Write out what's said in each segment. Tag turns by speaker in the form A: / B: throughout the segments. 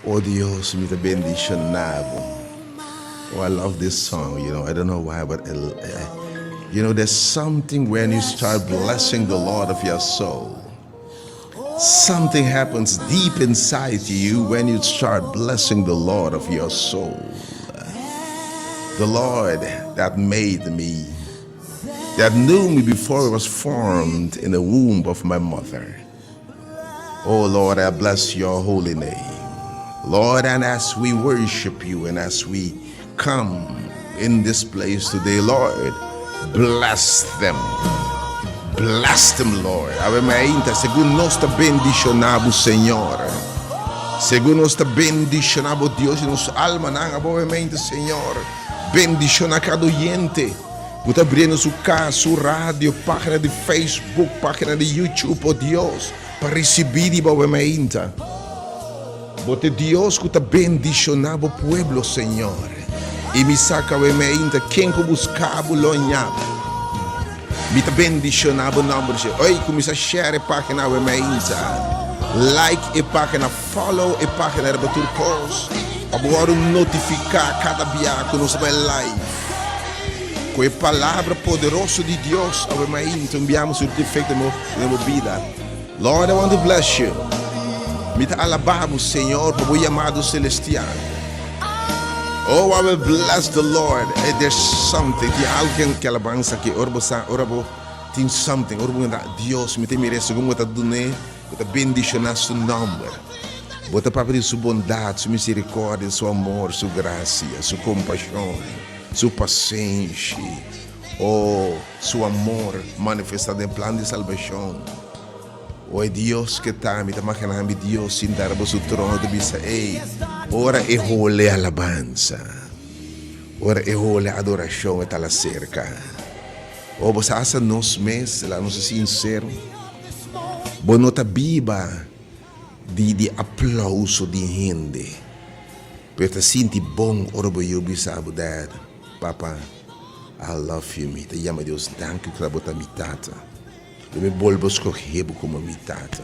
A: Oh Dios, mi ta bendishoná bo. Oh, I love this song, you know. I don't know why, but you know, there's something when you start blessing the Lord of your soul. Something happens deep inside you when you start blessing the Lord of your soul. The Lord that made me, that knew me before I was formed in the womb of my mother. Oh Lord, I bless your holy name. Lord, and as we worship you and as we come in this place today, Lord, bless them. Bless them, Lord. Awe mainta, segun nos ta bendishoná bo, Señor. Segun nos ta bendishoná bo, Dios, i nos almanan, awe mainta, Señor. Bendishoná kada oyente. Ku ta abriendo su kas, su radio, página di Facebook, página di YouTube, oh Dios, pa risibí di bo awe mainta. Bo ta e Dios ku ta bendishoná bo pueblo, Señor. I mi sa ku awe mainta ken ku buska bo lo haña bo. Mi ta bendishoná bo nòmber, Señor. Oi, kuminsá share e página awe mainta. Like e página, follow e página riba tur kos, pa bo wòrdu notifiká kada bia ku nos ta bai live. Ku e palabra poderoso di Dios awe mainta un biaha surti efekto den bo bida. Lord, I want to bless you. Mi ta alabá bo, Señor, pa bo yamado celestial. Oh, I will bless the Lord. Hey, there's something. Tin algo ku alabansa aki. Ora bo sa, ora bo tin something. Ora bo ta, Dios, mi ta mira segun bo ta dun'é, bo ta bendishoná su nòmber. Bo ta papia di su bondat, su misericordia, su amor, su grasia, su kompashon, su pasenshi. Oh, su amor manifestá den plan di salbashon. O e Dios ke ta, mi ta maginá mi Dios sintá riba su trono ta bisa, Ey, ora e hole alabansa, ora e hole adorashon e ta la serka. Oh, bo sa hasta nos mes, laga nos ser sinsero, bo no ta biba di di aplauso di hende, pero ta sinti bon ora bo yu bisa bo, Dad, Papa, I love you, mi ta yama Dios danki ku bo ta mi tata. Lo mi bolbe skohe bo komo mi tata.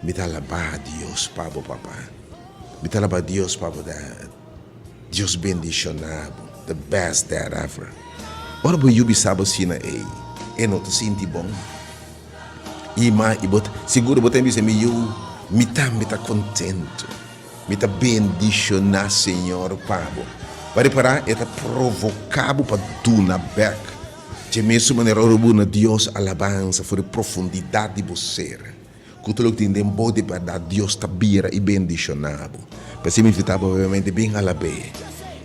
A: Mi ta alabá Dios pa bo, papa. Mi ta alabá Dios pa bo, dad. Dios bendishoná bo, the best dad ever. Ora bo yu bisa bo asina ei, e no ta sinti bon. I ma i bo sigur bo ta bisa mi yu, mi tambe ta kontentu. Mi ta bendishoná Señor pa bo. Bo a ripará? E ta provoká bo pa duna bèk. Dje mesun manera ora bo duna Dios alabansa for di profundidat di bo ser, ku tur loke tin den bo di bèrdat, Dios ta bira i bendishoná bo. P'esei mi invitá bo obviamente bin alab'é,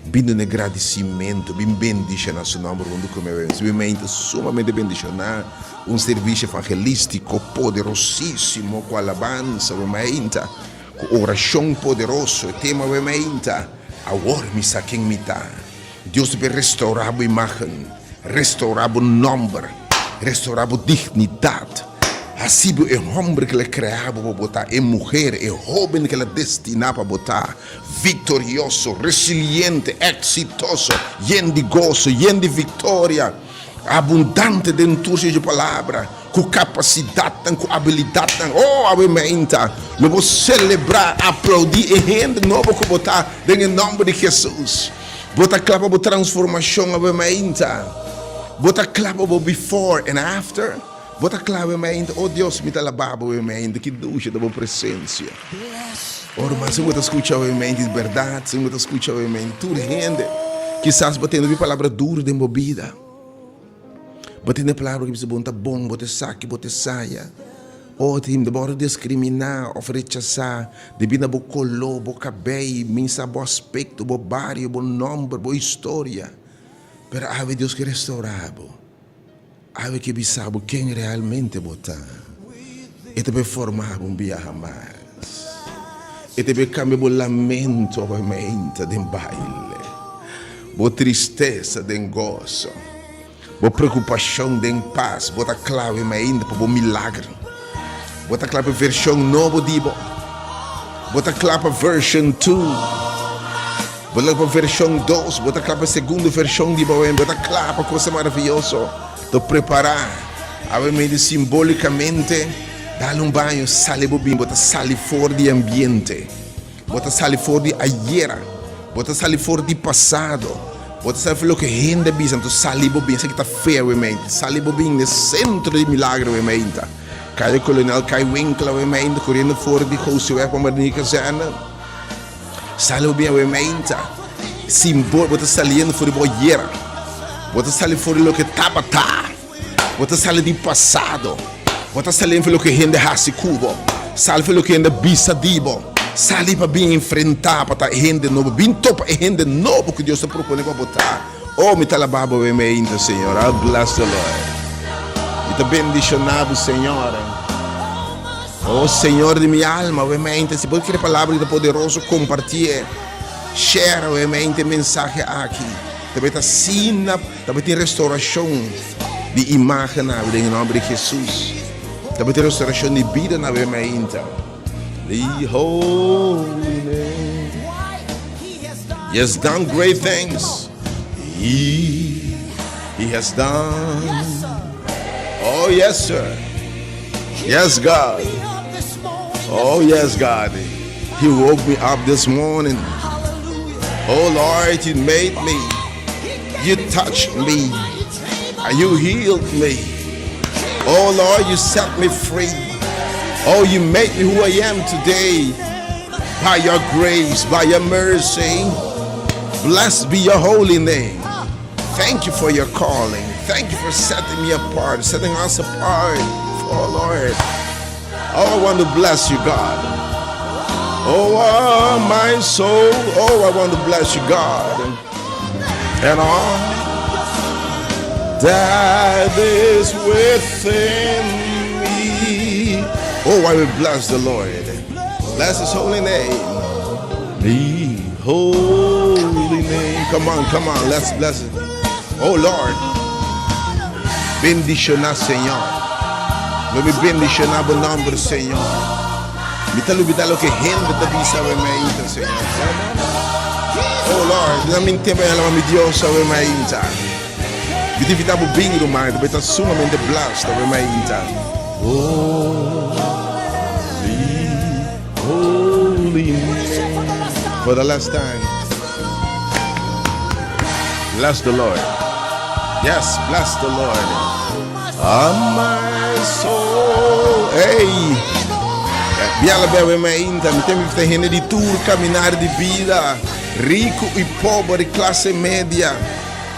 A: bin duna e gradisimentu, bin bendishoná su nòmber huntu ku mi. Simplemente sumamente bendishoná, un servisio evangelístiko poderosísimo ku alabansa, bo mainta. Ku orashon poderoso e tema awe mainta, Awor mi sa ken mi ta. Dios debe restourá bo imágen, restourá bo nòmber, restourá bo dignidat. Hasi bo e hòmber ku el a kreá bo pa bo ta, e muher, e hóben ku el a destiná pa bo ta, viktorioso, resiliente, eksitoso, yen di goso, yen di viktoria, abundante den tur su palabra. Ku kapasidatnan, ku abilidatnan. Oh, awe meinta, lo bo selebrá, aplaudí e hende nobo ku bo ta den e nòmber di Hesus. Bo ta kla pa bo transformashon awe meinta. Bo ta kla pa bo before and after. Bo ta kla awe meinta. Oh Dios, mi ta alabá bo awe meinta. Ki dushi ta bo presensia. Oh ruman, si bo ta skucha awe meinta, di bèrdat, si bo ta skucha awe meinta, tur hende kisas bo tende hopi palabra duru den bo bida. Bo tende palabra ku bisa bo ta bon, bo ta esaki, bo ta esaya. O tin bo wòrdu diskriminá òf rechasá debí na bo koló, bo kabei, minsa bo aspekto, bo bario, bo nòmber, bo historia. Pero awe Dios ke restourá bo. Awe ke bisa bo ken realmente bo ta. E ta bai formá bo un biaha mas. E ta bai kambia bo lamento awe den baile. Bo tristesa den goso, bo preokupashon den pas, bo ta kla mi ainda pa bo milagro. Bo ta kla pa vershon nobo di bo. Bo ta kla pa version two. Bo ta kla pa vershon dos. Bo ta kla pa segundo vershon di bo. Bo ta kla pa kosa maravioso. Ta prepará. Awe medio simbolikamente, dal un baño, sali bo bin. Bo ta sali for di ambiente. Bo ta sali for di ayera. Bo ta sali for di pasado. Bo ta sali for loke hende a bisa. Anto sali bo bin. Esaki ta fe awe meinta. Sali bo bin n'e sentro di milagro awe meinta. Kaya Kolonel Kai Winkel awe meinta. Koriendo for di Gosiweg pa Marinier Kazerne. Sali bo bin awe meinta. Simbol, bo ta saliendo for di bo ayera. Bo ta sali for di loke tabata. Bo ta sali di pasado. Bo ta sali for loke hende hasi ku bo. Sali for loke hende bisa di bo. Sali pa bin enfrentá pa ta e hende nobo. Bin topa e hende nobo ku Dios ta propone pa bo ta. Oh, mi ta alabá bo awe meinta, Señor. I bless the Lord. Mi ta bendishoná bo, Señor. Oh, Señor di mi alma, awe meinta. Si bo kere palabra di ta poderoso, kompartié. Share awe meinta e mensahe aki. Ta bay ta asina, ta bay tin restauracion di imagen awe den e nomber di Jesus. Ta bay tin restauracion di bida na awe mainta. The holy name. He has done great things. He, he has done. Oh yes, sir. Yes, God. Oh yes, God. He woke me up this morning. Oh Lord, you made me. You touched me. And you healed me. Oh Lord, you set me free. Oh, you made me who I am today. By your grace, by your mercy. Blessed be your holy name. Thank you for your calling. Thank you for setting me apart, setting us apart. Oh Lord. Oh, I want to bless you, God. Oh, oh, my soul. Oh, I want to bless you, God. And all that is within me. Oh, I will bless the Lord. Bless his holy name. The holy name. Come on, come on. Let's bless it. Oh, Lord. Bendiciona, Señor. Lo mi bendiciona bo nomber, Señor. Mi ta lubida loke hende ta bisa awe mainta, Señor. Oh Lord, duna mi tempo pa alaba mi Dios awe mainta. Mi ta invita bo bin, ruman, bo ta sumamente blessed awe mainta. Holy, holy name. For the last time. Bless the Lord. Yes, bless the Lord. Oh, my soul. Hey. Biala bebe mainta, mi tem vista hende di tur caminar di vida, rico y pobre, clase media,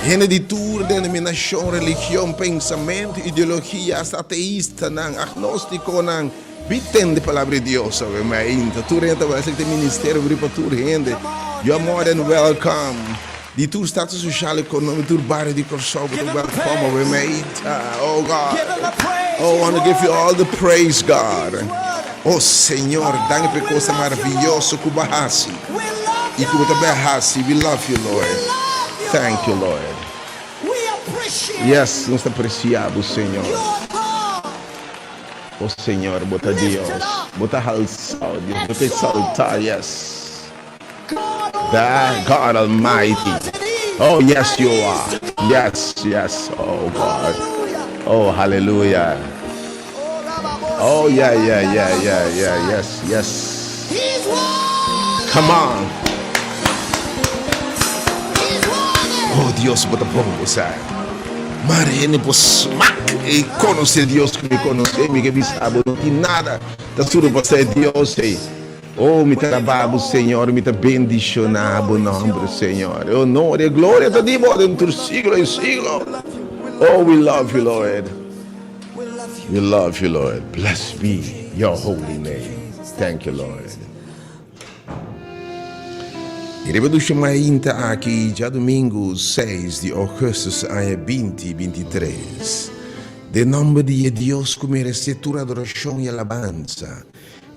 A: hende di tur denominacion, religion, pensamento, ideologia, hasta ateistanan, agnosticonan, Bi tende palabra di Dios awe mainta. Tur hende ta wèl esaki ta e ministerio abrí pa tur hende. You are more than welcome. Di tur status social economico, tur bario di Kòrsou bo ta welcome awe mainta. Oh God. Oh, I want to give you all the praise, God. Oh Señor, danki pa e kosnan maravioso ku bo a hasi i ku bo ta bai hasi. We love you, Lord. Thank you, Lord. Yes, nos ta aprecia bo, Señor. O Señor, bo ta Dios, bo ta halsao, Dios, bo ta exaltá, yes. The God Almighty. Oh, yes, you are. Yes, yes, oh God. Oh, hallelujah. Oh, yeah, yeah, yeah, yeah, yeah, yes, yes. Come on. Oh, Dios, bo ta bon, bo sa. Mar hende por smak e konosé Dios ku mi konosé, mi ke bisa bo no tin nada ta surpasá e Dios ei. Oh, mi ta alabá bo, Señor, mi ta bendishoná bo nòmber, Señor. E honor i e gloria ta di bo den tur siglo i siglo. Oh, we love you, Lord. We love you, Lord. Bless be your holy name. Thank you, Lord. I riba dushi mainta aki djadumingu seis di ougùstùs aña binti binti tres, den nòmber di e Dios ku meresé tur adorashon i alabansa,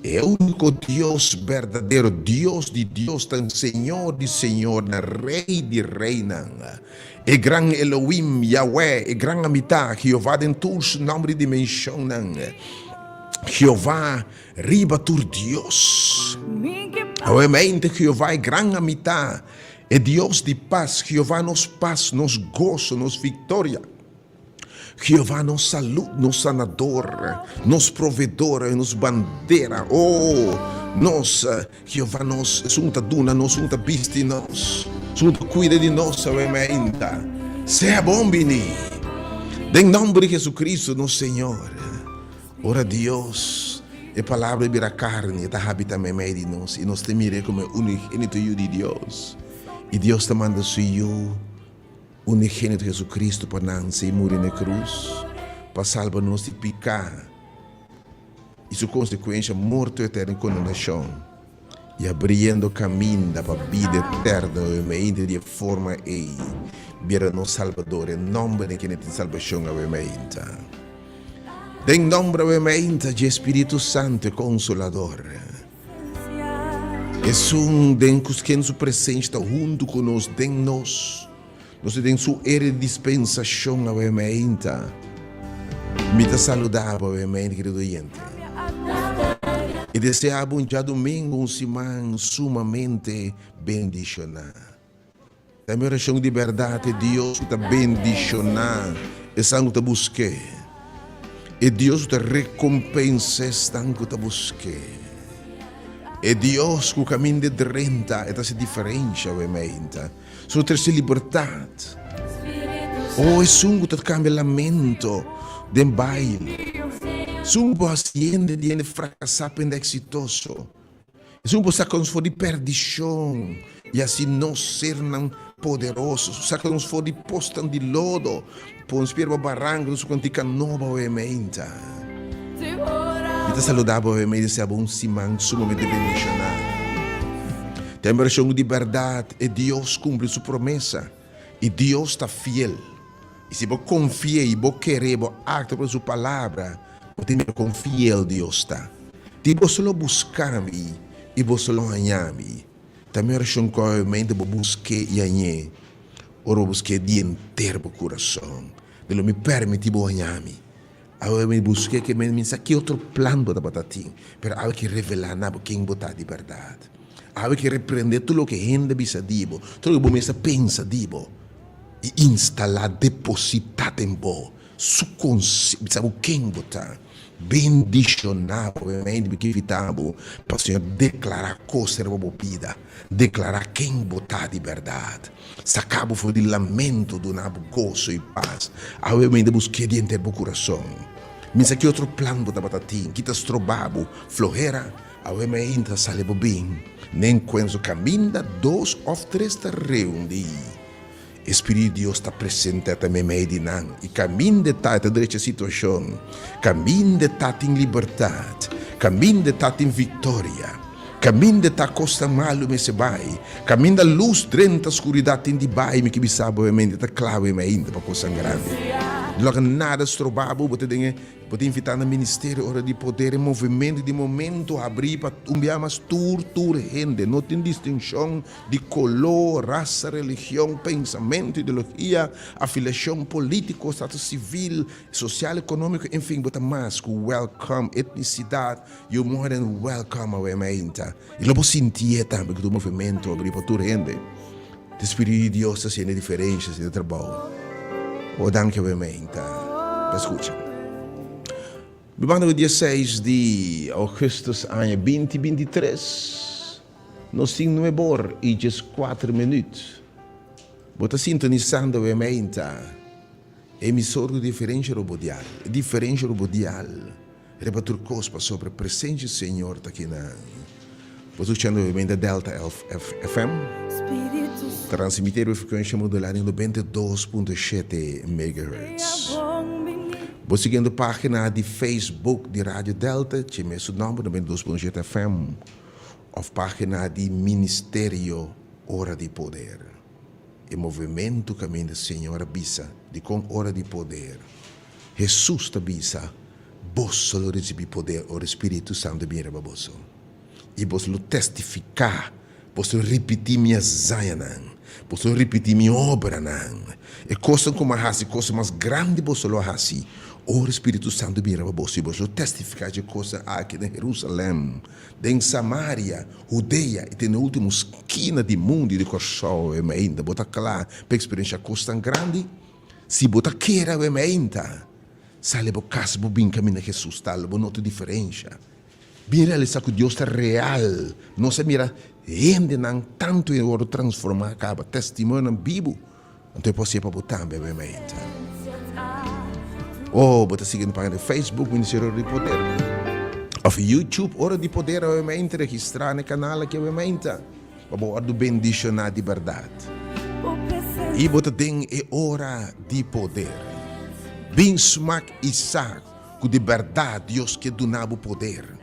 A: e úniko Dios berdadero, Dios di diosnan, Señor di señornan, Rei di reinan, e gran Elohim, Yahweh, e gran Amitá, Jehová den tur su nòmber i dimenshonnan, Jehová Riba tur Dios. Awemente Jehová e gran Amitá, e Dios di pas, Jehová nos pas, nos goso, nos viktoria. Jehová nos salud, nos sanador, nos provedor, nos bandera. Oh, Nos, Jehová nos, esun ta duna nos, esun ta bisti nos, esun ta kuida di nos awe mainta. Sea bon bini. Den nomber di Jesucristo nos Señor. Ora Dios, e Palabra bira carni, e ta habita meimei di nos, i nos ta mir'é como e unigénito Yu di Dios. I Dios ta manda su Yu unigénito Jesucristo pa nanse i muri na e cruz, pa salba nos di piká i su konsekuensha, morto eterno i kondenashon, i abriendo kaminda pa bida eterno meimei di e forma ei bira nos Salbador, e nòmber den kende tin salbashon awe meinta. Den nòmber awe meinta dje Spiritu Santu, e Konsolador, esun den ken su presensia ta huntu ku nos den nos. Nos ta den su era di dispensashon awe meinta. Mi ta saluda bo awe meinta, kerido oyente. I desea bo un djadumingu, un siman sumamente bendishoná. Ta mi orashon di bèrdat, e Dios ku ta bendishoná esnan ku ta busk'é, e Dios ku ta rekompensá esnan ku ta busk'é, e Dios ku kaminda e drenta e ta hasi diferensha awe meinta. Su trese libertat. O esun ku ta kambia lamento den baile. Esun ku por hasi hende di hende frakasá pa hende eksitoso. Esun ku por saka nos for di perdishon i hasi nos sernan poderoso. Saka nos for di posnan di lodo, pon nos pier pa baranka, nos kantika nobo awe meinta. Mi ta saluda bo awe mei desea bo un siman sumamente bendishoná. Den vershon di bèrdat e Dios kumpli su promesa i Dios ta fiel. I si bo konfia i bo kere bo aktua ku su palabra, bo tin mira kon fiel Dios ta. Di boso lo buska mi i boso lo haña mi. Ta mi orashon ku awe mente bo busk'é i hañ'é, ora bo busk'é di henter bo kurason. Di lo mi pèrmití bo haña mi. Awe mi busk'é ke men mi sa ki otro plan bo tabata tin, pero awe ke revelá na bo ken bo ta di bèrdat. Awe ke reprendé tur loke hende bisa di bo, tur loke bo mes a pensa di bo, i instalá, depositá den bo su konse, bisa bo ken bo ta. Bendishoná bo, obviamente mi ke invitá bo pa Señor deklará kos riba bo bida, deklará ken bo ta di bèrdat. Saka bo for di lamento, duna bo goso i pas. Awe mi ta busk'é di henter bo kurason. Mi sa ki otro plan bo tabata tin, ki ta stroba bo flohera. Awe mi ainda ta sali bo bin n'e enkuentro kaminda dos òf tres ta reuní. E Spiritu di Dios ta presente ta meimei di nan, i kaminda e ta, e ta drecha situashon. Kaminda e ta tin libertat. Kaminda e ta tin viktoria. Kaminda ta kosnan malu mester bai, kaminda lus drenta skuridat tin di bai, mi ke bisa bo mente ta klawe mi ainda pa kosnan grandi. No laga nada stroba bo, bo ta den e, bo ta invitá na ministerio ora di poder e movimento di momento habrí pa un bia mas tur tur hende, no tin distinshon di koló, rasa, religion, pensamentu, ideologia, afiliashon polítiko, status sivil, sosial, ekonómiko, enfin bo ta mas ku welcome, etnisidat. You more than welcome awe mainta. I lo bo sintié tambe ku tur movimento abrí pa tur hende. Te Spiritu di Dios ta hasiendo diferensha den e trabou. O danki awe mainta pa skucha. Mi banda ku dia seis di augustus aña binti 23. Nos tin nuebor i djeskuater minüt. Bo ta sintonisando awe mainta emisor ku diferensha robodial. E diferensha robodial. Riba tur kos pasobra presensia Señor ta kinan. Bo ta skuchando obviamente Delta FM, transmiti riba frekuensia modulá di 92.7 megahertz. Bo siguiendo página di Facebook di Radio Delta, dje mesun nòmber 92.7 FM, òf página di Ministerio Ora di Poder. E movementu kaminda Señor a bisa dikon Ora di Poder. Hesus ta bisa, Boso lo risibí poder ora e Spiritu Santu bin riba boso, i boso lo testifiká, boso lo ripití mi hazañanan, boso lo ripití mi obranan, e kosnan ku mi a hasi, kosnan mas grandi boso lo hasi ora e Spiritu Santu bin riba boso, i boso lo testifiká dje kosnan aki den Herusalèm, den Samaria, Hudea i te na e último skina di mundu i di Kòrsou. Ainda bo ta kla pa eksperenshá kosnan grandi? Si bo ta kere awe meinta, sali bo kas bo bin kaminda Jesus ta, lo bo nota diferensha. Bin realisá ku Dios ta real. Nos a mira hendenan tantu e wòrdu transformá kaba, testimonionan bibu. Anto e por hasié pa bo tambe awe mainta. Oh, bo ta sigui nos página di Facebook, Ministerio Ora di Poder, òf YouTube, Ora di Poder awe mainta. Registrá na e kanal aki awe mainta pa bo wòrdu bendishoná di bèrdat. I bo ta den e ora di poder. Bin smak i sa ku di bèrdat Dios ke duna bo poder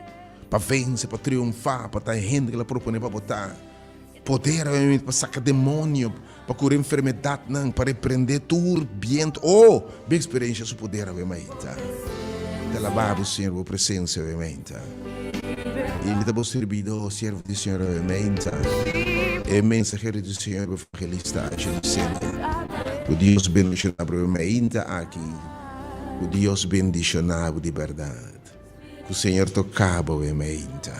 A: pa vense, pa triunfá, pa ta e hende ku el a proponé pa bo ta. Poder pa saka demonio, pa kura enfermedatnan, pa reprendé tur bientu. O, bo eksperensha su poder awe mainta. Ta alabá bo, Señor, bo presensia awe mainta. I mi ta bo sirbidó, siervo di Señor awe mainta, e mensahero di Señor, bo evangelista Angel Lucena. Ku Dios bendishoná bo awe mainta aki. Ku Dios bendishoná bo di bèrdat. Ku Señor toka bo awe mainta.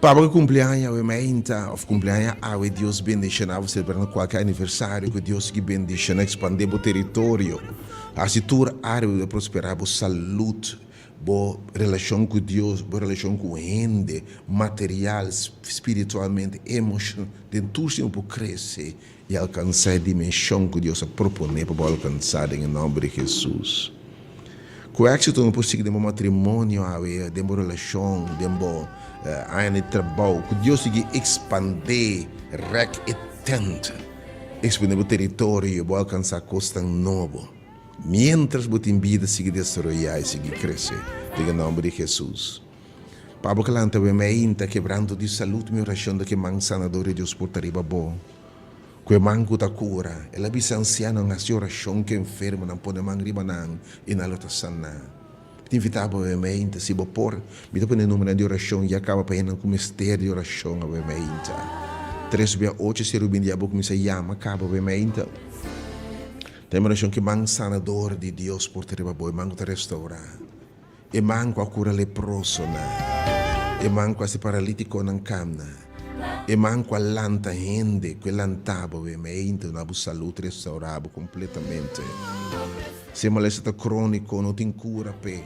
A: Pa bo ke kumpli aña awe mainta òf kumpli aña awe Dios bendishoná bo selebrando kualke aniversario ku Dios sigui bendishoná ekspandé bo teritorio hasi tur área bo prosperá bo salud bo relashon ku Dios bo relashon ku hende material spiritualmente emoshonal den tur sentido bo por krese I alkansá e dimenshon ku Dios a proponé pa bo alkansá den e nòmber di Hesus. Ku éksito no por sigui den bo matrimonio awe, den bo relashon, den bo aña di trabou. Ku Dios sigui ekspandé, rèk e tènt, ekspandé bo teritorio, bo alkansá kosnan nobo. Miéntras bo tin bida sigui desaroyá i sigui krese den e nòmber di Hesus. Pa bo ke lanta awe meinta kebranto di salud mi orashon ta ke man sanador di Dios por ta riba bo. Ku e man ku ta kura. El a bisa ansianonan hasi orashon ku enfermonan pone man riba nan i nan lo ta saná. Mi ta invitá bo awe meinta si bo por mi ta pone numeronan di orashon ya kaba pa hendenan ku mester di orashon awe meinta. Tres bia ocho seru bin di abo kuminsá yama kaba awe meinta. Ta e orashon ku e man sanador di Dios por ta riba bo e man ku ta restourá. E man ku a kura leprosonan, e man ku a hasi paralítikonan kamna, e man ku a lanta hende, ku e lanta bo e mente na bo salud restaurá bo kompletamente. Si e malesa ta króniko, no tin kura p'e,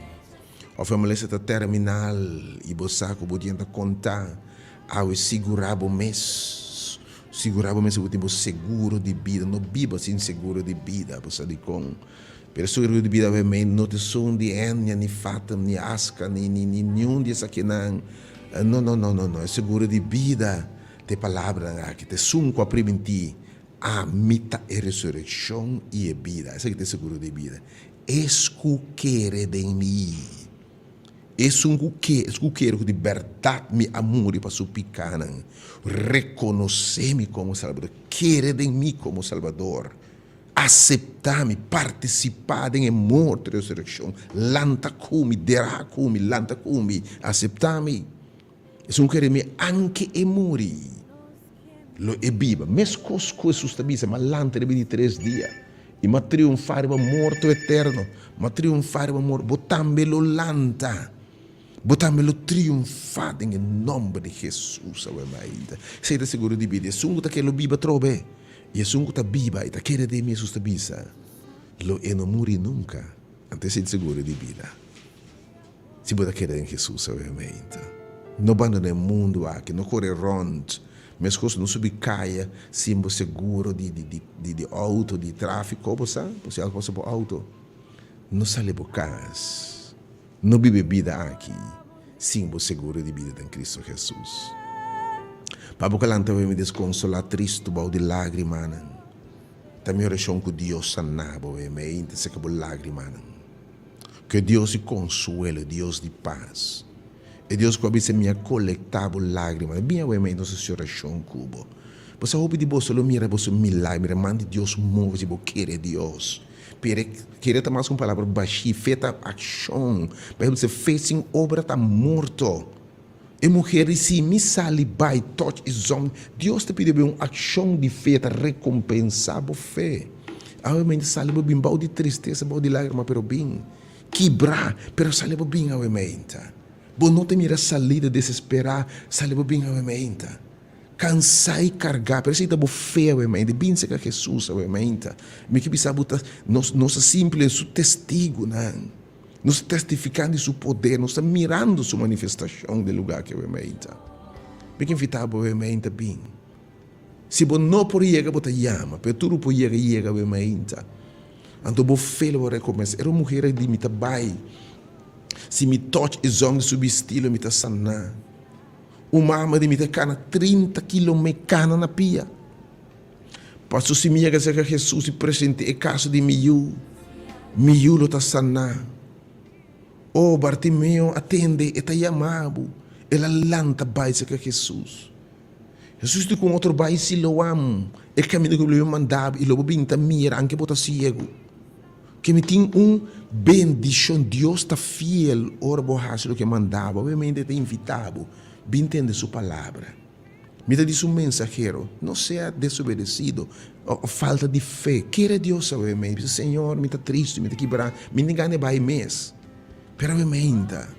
A: òf e malesa ta terminal i bo sa ku bo dienta kontá, awe sigurá bo mes, sigurá bo mes ku bo tin bo seguro di bida. No biba sin seguro di bida, bo sa dikon? Pero su riu di bida awe no ta esun di Ennia, ni Fatem, ni Aska, ni ni ni niun di esakinan. No, no, no, no, no. E seguro di bida ta e palabranan aki, ta esun ku a primintí, Ami ta e resurekshon i e bida. Esaki ta e seguro di bida. Es ku kere den mi, esun ku ke, es ku kere ku di bèrdat mi a muri pa su pikanan, rekonosé mi komo Salbador, kere den mi komo Salbador, Aseptá mi, partisipá den e morto i resurekshon, lanta ku mi, derá ku mi, lanta ku mi, aseptá mi. Esun ku kere mi, anke e muri, lo e biba. Meskos ku Hesus ta bisa, M'a lanta riba di tres dia, i m'a triunfá riba morto eterno, m'a triunfá riba morto, bo tambe lo lanta. Bo tambe lo triunfá den e nòmber di Hesus awe mainta. Esei ta seguro di bida. Esun ku ta kere lo biba atrobe. I esun ku ta biba i ta kere den mi, Hesus ta bisa, lo e no muri nunka. Anto esei ta seguro di bida. Si bo ta kere den Hesus awe mainta, no bandoná e mundu aki, no kore rònt. Meskos no subi kaya sin bo seguro di di outo, di tráfiko, bo sa, por si algu pasa bo outo. No sali bo kas. No biba e bida aki sin bo seguro di bida den Cristo Jesus. Pa bo ka lanta wei mi desconsolá tristu bou di lágrimanan, ta mi orashon ku Dios saná bo wei mi ainda seka bo lágrimanan. Ku e Dios di konsuelo, e Dios di pas, e Dios ku a bisa mi a kolektá bo lágrimanan, bin awei mi ainda nos hasi orashon ku bo. Bo sa hopi di boso lo mira boso milagro, mira man di Dios move si bo kere Dios. Pero kere ta mas un palabra bashí, fe ta akshon. Bijbel bisa fe sin obra ta morto. E muher di si mi sali bai toch e zon, Dios ta pidi bo un akshon di fe ta rekompensá bo fe. Awe mainta sali bo bin bou di tristesa, bou di lágrima pero bin. Kibrá, pero sali bo bin awe mainta. Bo no ta mira salida, desesperá, sali bo bin awe mainta. Cansá i cargá, pero esei ta bo fe awe mainta, bin cerca Jesus awe mainta. Mi ke bisa bo ta, nos, nos ta simple su testigunan. Nos ta testificando di su poder, nos ta mirando su manifestacion den lugar aki awe mainta. Mi ke invita bo awe mainta bin. Si bo no por yega bo ta yama, pero tur bo por yega yega awe mainta. Anto bo fe lo bo recompensa. Era un muher a di mi ta bai, si mi touch e zong di su bisti lo mi ta sana. Un mama di mi ta cana 30 kilome cana na pia. Paso si mi yega serka Hesus i present'é e kaso di mi yu, mi yu lo ta saná. O, Bartimeo a tende, e ta yama bo. El a lanta bai serka Hesus. Hesus di ku un otro, Bai Siloam, e kaminda ku lo mi manda bo, i lo bo bin ta mira, anke bo ta siegu. Ke mi tin un bendishon. Dios ta fiel ora bo hasi loke e manda bo. Obviamente e ta invitá bo bin tende su palabra. Mi ta di su mensahero, no sea desobedecido o falta di fe. Kere Dios awe mei. Bisa, Señor, mi ta tristu, mi ta kibrá, mi tin gana di bai mes. Pero awe meinta,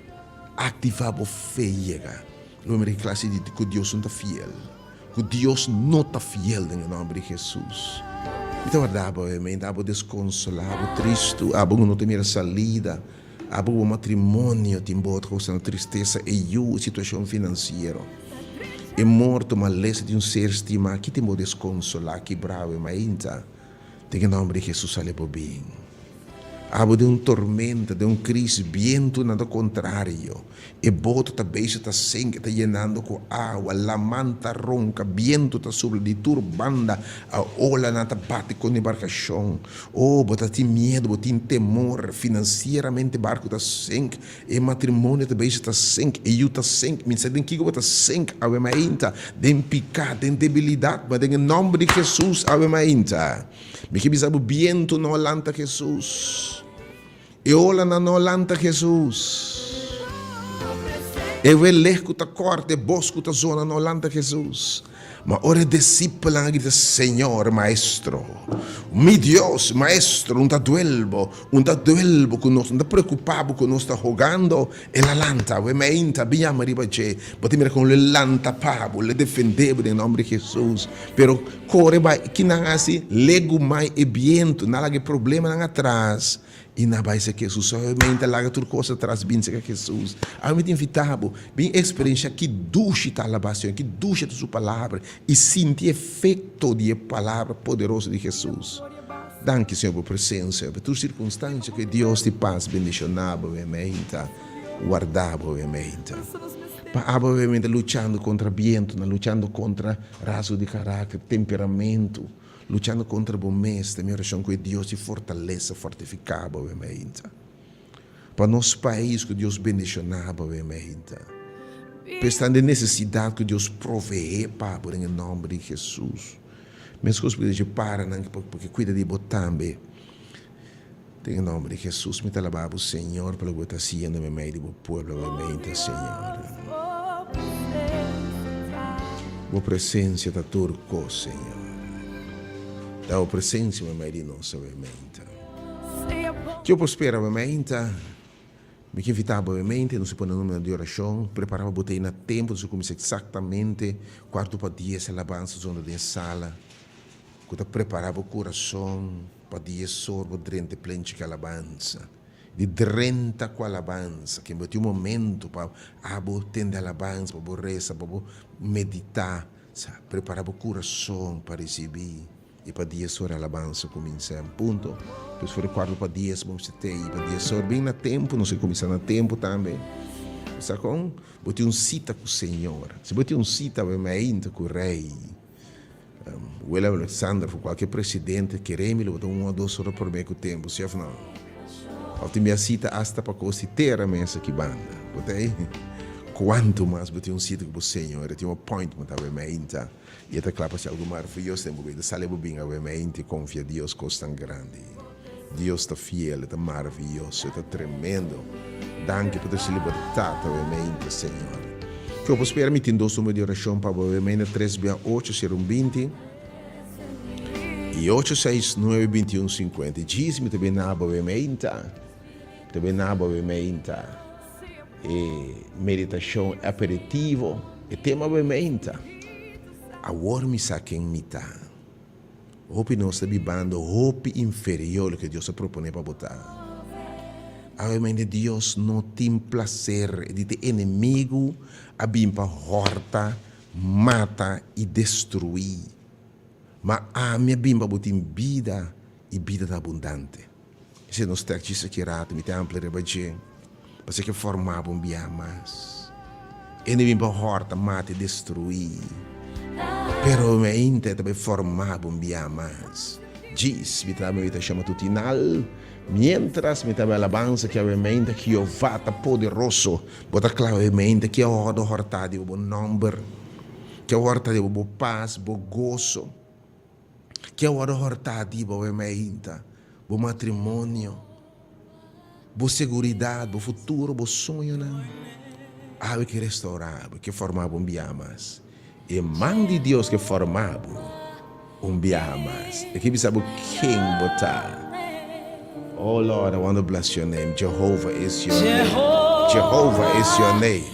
A: activá bo fe i yega. Lo mira ki klase di ku Dios no ta fiel. Ku Dios no ta fiel den e nomber di Jesus. Mi ta warda bo awe meinta, abo desconsolá, abo tristu, abo ku no ta mira salida, abo ku bo matrimonio tin bo ta causando tristesa, e yu, e situacion financiero. E morto, malesa di un ser stimá, ki tin bo deskonsolá, kibrá awe mainta? Den e nòmber di Hesus sali bo bin. Abo den un tormenta, den un kris, bientunan ta kontrario, e boto ta bezig ta sink, e ta yenando ku awa, laman ta ronka, bientu ta supla di tur banda, a olanan ta bati kontra embarkashon. Oh, bo ta tin miedu, bo tin temor, finansieramente barku ta sink, E matrimonio ta bezig ta sink, e yu ta sink, mi sa den kiko bo ta sink awe mainta, den piká, den debilidat, ma den e nòmber di Hesus awe mainta. Mi ke bisa bo bientu no lanta Hesus, e olanan no lanta Hesus, e welek ku ta kòrta, e bos ku ta zona no lanta Hesus. Ma ora e disipelnan a grita, Señor, Maestro, mi Dios, Maestro, un ta duel bo, un ta duel bo ku nos, un ta preokupá bo ku nos ta hogando. El a lanta, awe meinta, bin yama riba dje. Bo ta mira kon lo e lanta pa bo, lo e defendé bo den nòmber di Hesus. Pero kore bai, ki nan hasi? Legumai e bientu, nan a laga e problemanan atras. I nan bai serka Hesus. Awe meinta laga tur kos atras bin serka Hesus. Awe mi ta invitá bo, bin eksperenshá ki dushi ta alabá Señor, ki dushi ta Su Palabra i sinti efekto di e Palabra poderoso di Hesus. Danki Señor pa bo presensia, pa tur sirkunstansia ku e Dios di pas bendishoná bo awe meinta, wardá bo awe meinta. Pa abo awe meinta luchando kontra bientunan, luchando kontra rasgo di karakter, temperamentu. Luchando kontra bo mes ta mi orashon ku e Dios di fortalesa fortifiká bo awe mainta. Pa nos pais ku Dios bendishoná bo awe mainta. Pa esnan den nesesidat ku Dios proveé pa bo den e nòmber di Hesus. Meskos bo deje paranan pa ke kuida di bo tambe. Den e nòmber di Hesus mi ta alabá bo Señor pa loke bo ta hasiendo meimei di bo pueblo awe mainta Señor. Bo presensia ta tur kos Señor. Ta bo presensia meimei di nos awe mainta. Ke bo por spera awe mainta? Mi ke invitá bo awe mainta nos a pone numero di orashon. Prepará pa bo ta ei na tempu. Nos a kuminsá eksaktamente kuartu pa dies alabansa zona den sala ku ta prepará bo kurason. Pa di e sorbo drenta e plenchi ku alabansa, di drenta ku alabansa, ken bo tin un momento pa abo tende alabansa, pa bo resa, pa bo meditá, sa prepara bo kurason pa risibí i pa di e sor alabansa kuminsá en punto. Pues for e kuarto pa dies bo mester te i pa di e sor bin na tempu, nos ke kuminsá na tempu tambe. Sa kon? Bo tin un sita ku Señor. Si bo tin un sita, bo e mainta ku Rei. Willem Alexander of cualkier presidente kere mi lo bo ta un o dos ora prome cu tempo, si of no? Of tin bia cita hasta pa cos di tera mes aki banda. Bo ta ey? Cuanto mas bo tin un cita cu bo señor, e tin un appointment awe meinta y e ta cla pa haci algo maravilloso den bo bida. Sali bo bin awe meinta y confia Dios cos tan grandi. Dios ta fiel, e ta maraviyoso, e ta tremendo. Danki pa trese libertat awe meinta, Señor. Ke bo por spera mi tin dos numero di orashon pa bo awe meinta, tres bia ocho sero un binti i ocho seis nuebe binti un sinkuenta. Djis mi ta bin na bo awe meinta, mi ta bin na bo awe meinta e meditashon aperitivo, e tema awe meinta, Awor mi sa ken mi ta. Hopi nos ta bibando hopi inferior loke Dios a propone pa bo ta. Awe Dios no tin plaser di te enemigu a bin pa hòrta, mata i destruí. Ma ami a bin pa bo tin bida i bida ta abundante. Esei nos tèks djis aki rato, mi ta amplia riba dje, pasobra ke forma bo un bia mas. E no bin pa hòrta, mata i destruí, pero mi ainda ta bai forma bo un bia mas. Djis mi ta meditashon matutinal, miéntras mi ta bai alabansa ki awe meinta Jehová ta poderoso. Bo ta kla awe meinta ki a wòrdu hòrtá di bo bo nòmber, ki a hòrtá di bo bo pas, bo goso. Ke a wòrdu hòrtá di bo awe meinta? Bo matrimonio, bo seguridat, bo futuro, bo soñonan. Awe ke restourá bo, ke formá bo un biaha mas. E man di Dios ke formá bo un biaha mas. E ke bisa bo ken bo ta. Oh Lord, I want to bless your name. Jehovah is your name. Jehovah is your name.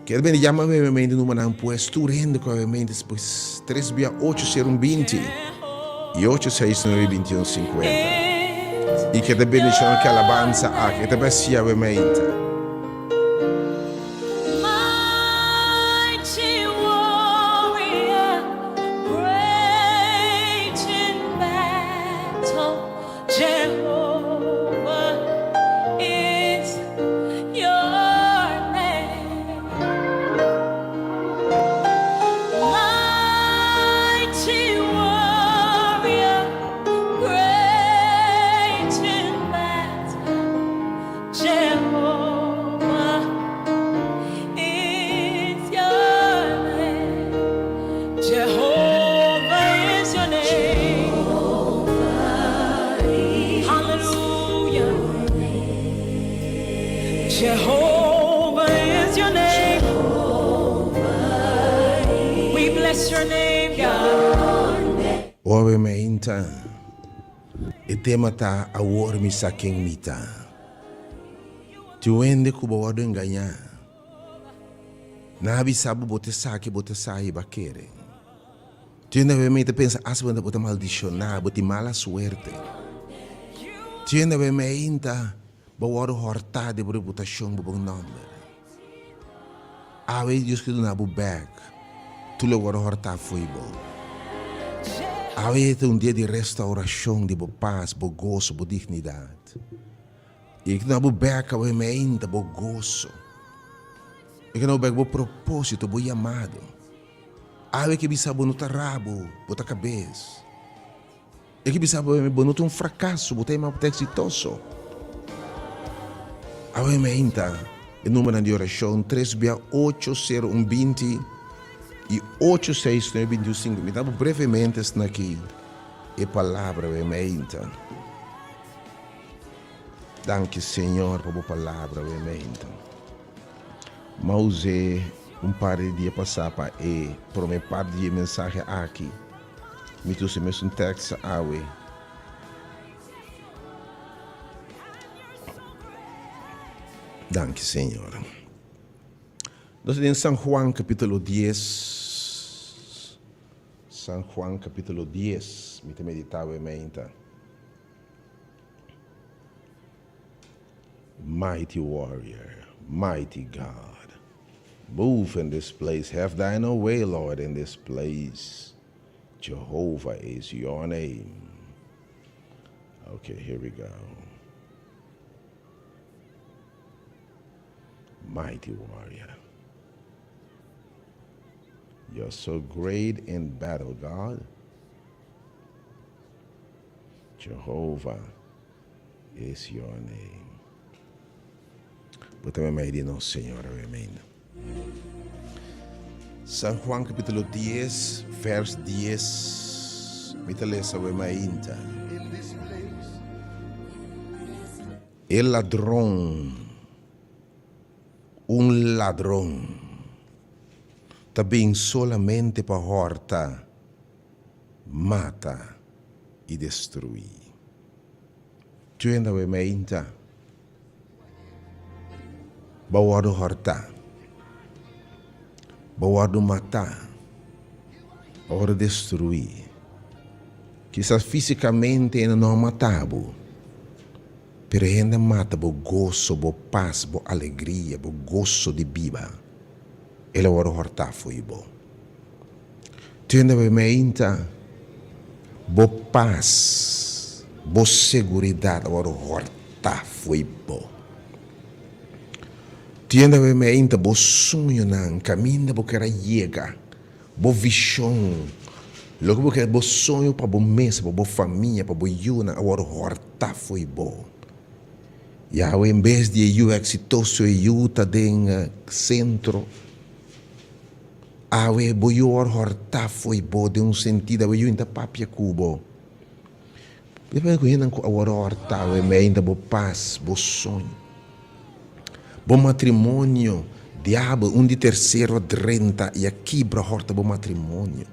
A: Kier bini yama nuevamente numernan pues tur hende ku nuevamente pues tres bia ocho sero un binti i ocho seis nueve 21 50 i ke ta bendishon ke alabansa aki e ta besi nuevamente.
B: Mighty warrior, great in battle, Jehovah is your name. Mighty warrior, great in battle, Jehovah is your name. Jehovah is your name. Hallelujah. Jehovah is your name. We bless your name, God.
A: Awe mainta e tema ta Awor mi sa ken mi ta. Tin un hende ku bo wòrdu engañá. Nan a bisa bo bo ta esaki, bo ta esai, bo a kere. Tin hende awe ta pensa asta bo ta maldishoná, bo tin mala suerte. Tin hende awe mainta bo wòrdu hòrtá di bo reputashon, bo bon nòmber. Awe Dios ke duna bo bèk tur lo wòrdu hòrtá fo'i bo. Awe ta un dia di restaurashon di bo pas, bo goso, bo dignidat. I e ke duna bo bèk awe mainta bo goso. E ke duna bo bèk bo propósito, bo yamado. Awe ke bisa bo no ta rabo, bo ta kabes. E ke bisa bo bo no ta un frakaso, bo ta yama bo ta eksitoso. Awe mainta e numbernan di orashon tres bia ocho sero un binti i ocho seis nuebe binti un sinku. Mi ta bo brevemente esnan aki e palabra awe mainta. Danki Señor pa bo palabra awe mainta. M'a us'é un par di dia pasá pa e promé parti di e mensahe aki. Mi ta usa e mesun tekst awe. Danki Señor. Nos ta den San Juan capítulo dies. San Juan capítulo dies. Mi ta meditá awe mainta. Mighty warrior, mighty God, move in this place, have thine own way, Lord, in this place. Jehovah is your name. Okay, here we go. Mighty warrior. You're so great in battle, God. Jehovah is your name. Bo ta mei di nos, Señor, amen. San Juan capítulo 10, vers 10. Mi ta lesa we mainta. E ladron, un ladron, ta bin solamente pa horta, mata i destruí. Tuenda we meinta bo wòrdu hòrtá, bo wòrdu matá, bo wòrdu destruí. Kisas físikamente e no a mata bo, Pero hende a mata bo goso, bo pas, bo alegria, bo goso di biba. El a wòrdu hòrtá fo'i bo. Tur hende bai meinta, bo pas, bo seguridat a wòrdu hòrtá fo'i bo. Tur hende bai meinta, bo soñonan, kaminda bo ker a yega, bo vishon, loke bo ker, bo soño pa bo mes, pa bo famia, pa bo yunan a wòrdu hòrtá fo'i bo. Yahweh en bes di e yu eksitoso e yu ta den sentro. Awe bo yu a hòrtá fo'i bo den un sentido awe yu inta papia ku bo. Bo ta papia ku hendenan ku awor a hòrtá awe mei inta bo pas, bo soño, bo matrimonio. Diabel un di tersero a drenta i a kibra hòrta bo matrimonio.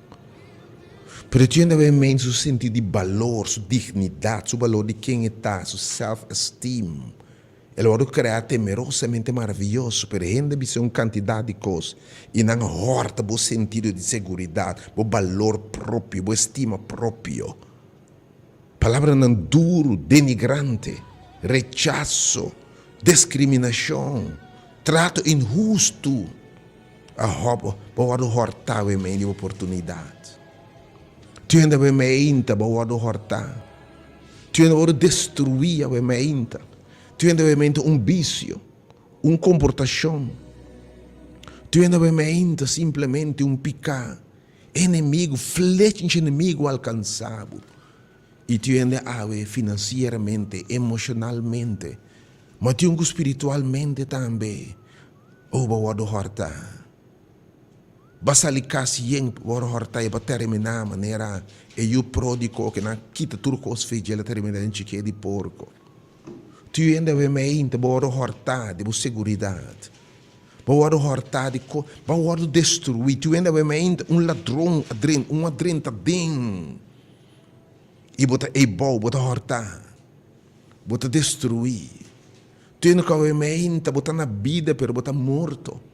A: Pero tin hende awe mei su sentido di balor, su dignidat, su balor di ken e ta, su self esteem. El a wòrdu kreá temerosamente maravioso, pero hende bisa un kantidat di kos i nan hòrta bo sentido di seguridat, bo balor propio, bo estima propio. Palabranan duru, denigrante, rechaso, deskriminashon, trato inhustu a hòp bo wòrdu hòrtá awe mei di oportunidat. Tin hende awe meinta bo wòrdu hòrtá. Tin hende wòrdu destruí awe meinta. Tin hende awe meinta un bisio, un komportashon. Tin hende awe meinta simplemente un piká. Enemigu, flecha di enemigu alkansá bo. I tin hende awe finansieramente, emoshonalmente, ma tin un ku spiritualmente tambe, oh, bo wòrdu hòrtá. Ba sali kas yen pa wòrdu hòrtá i ba terminá manera e yu pródigo ku nan a kita tur kos fe dje, el a terminá den chiké di porko. Tur hende awe meinta bo wòrdu hòrtá di bo seguridat, bo wòrdu hòrtá di ko, bo wòrdu destruí. Tur hende awe meinta un ladron a drenta, un a drenta den i bo ta eibou, bo ta hòrtá, bo ta destruí. Tur hende ku awe meinta bo ta na bida pero bo ta morto.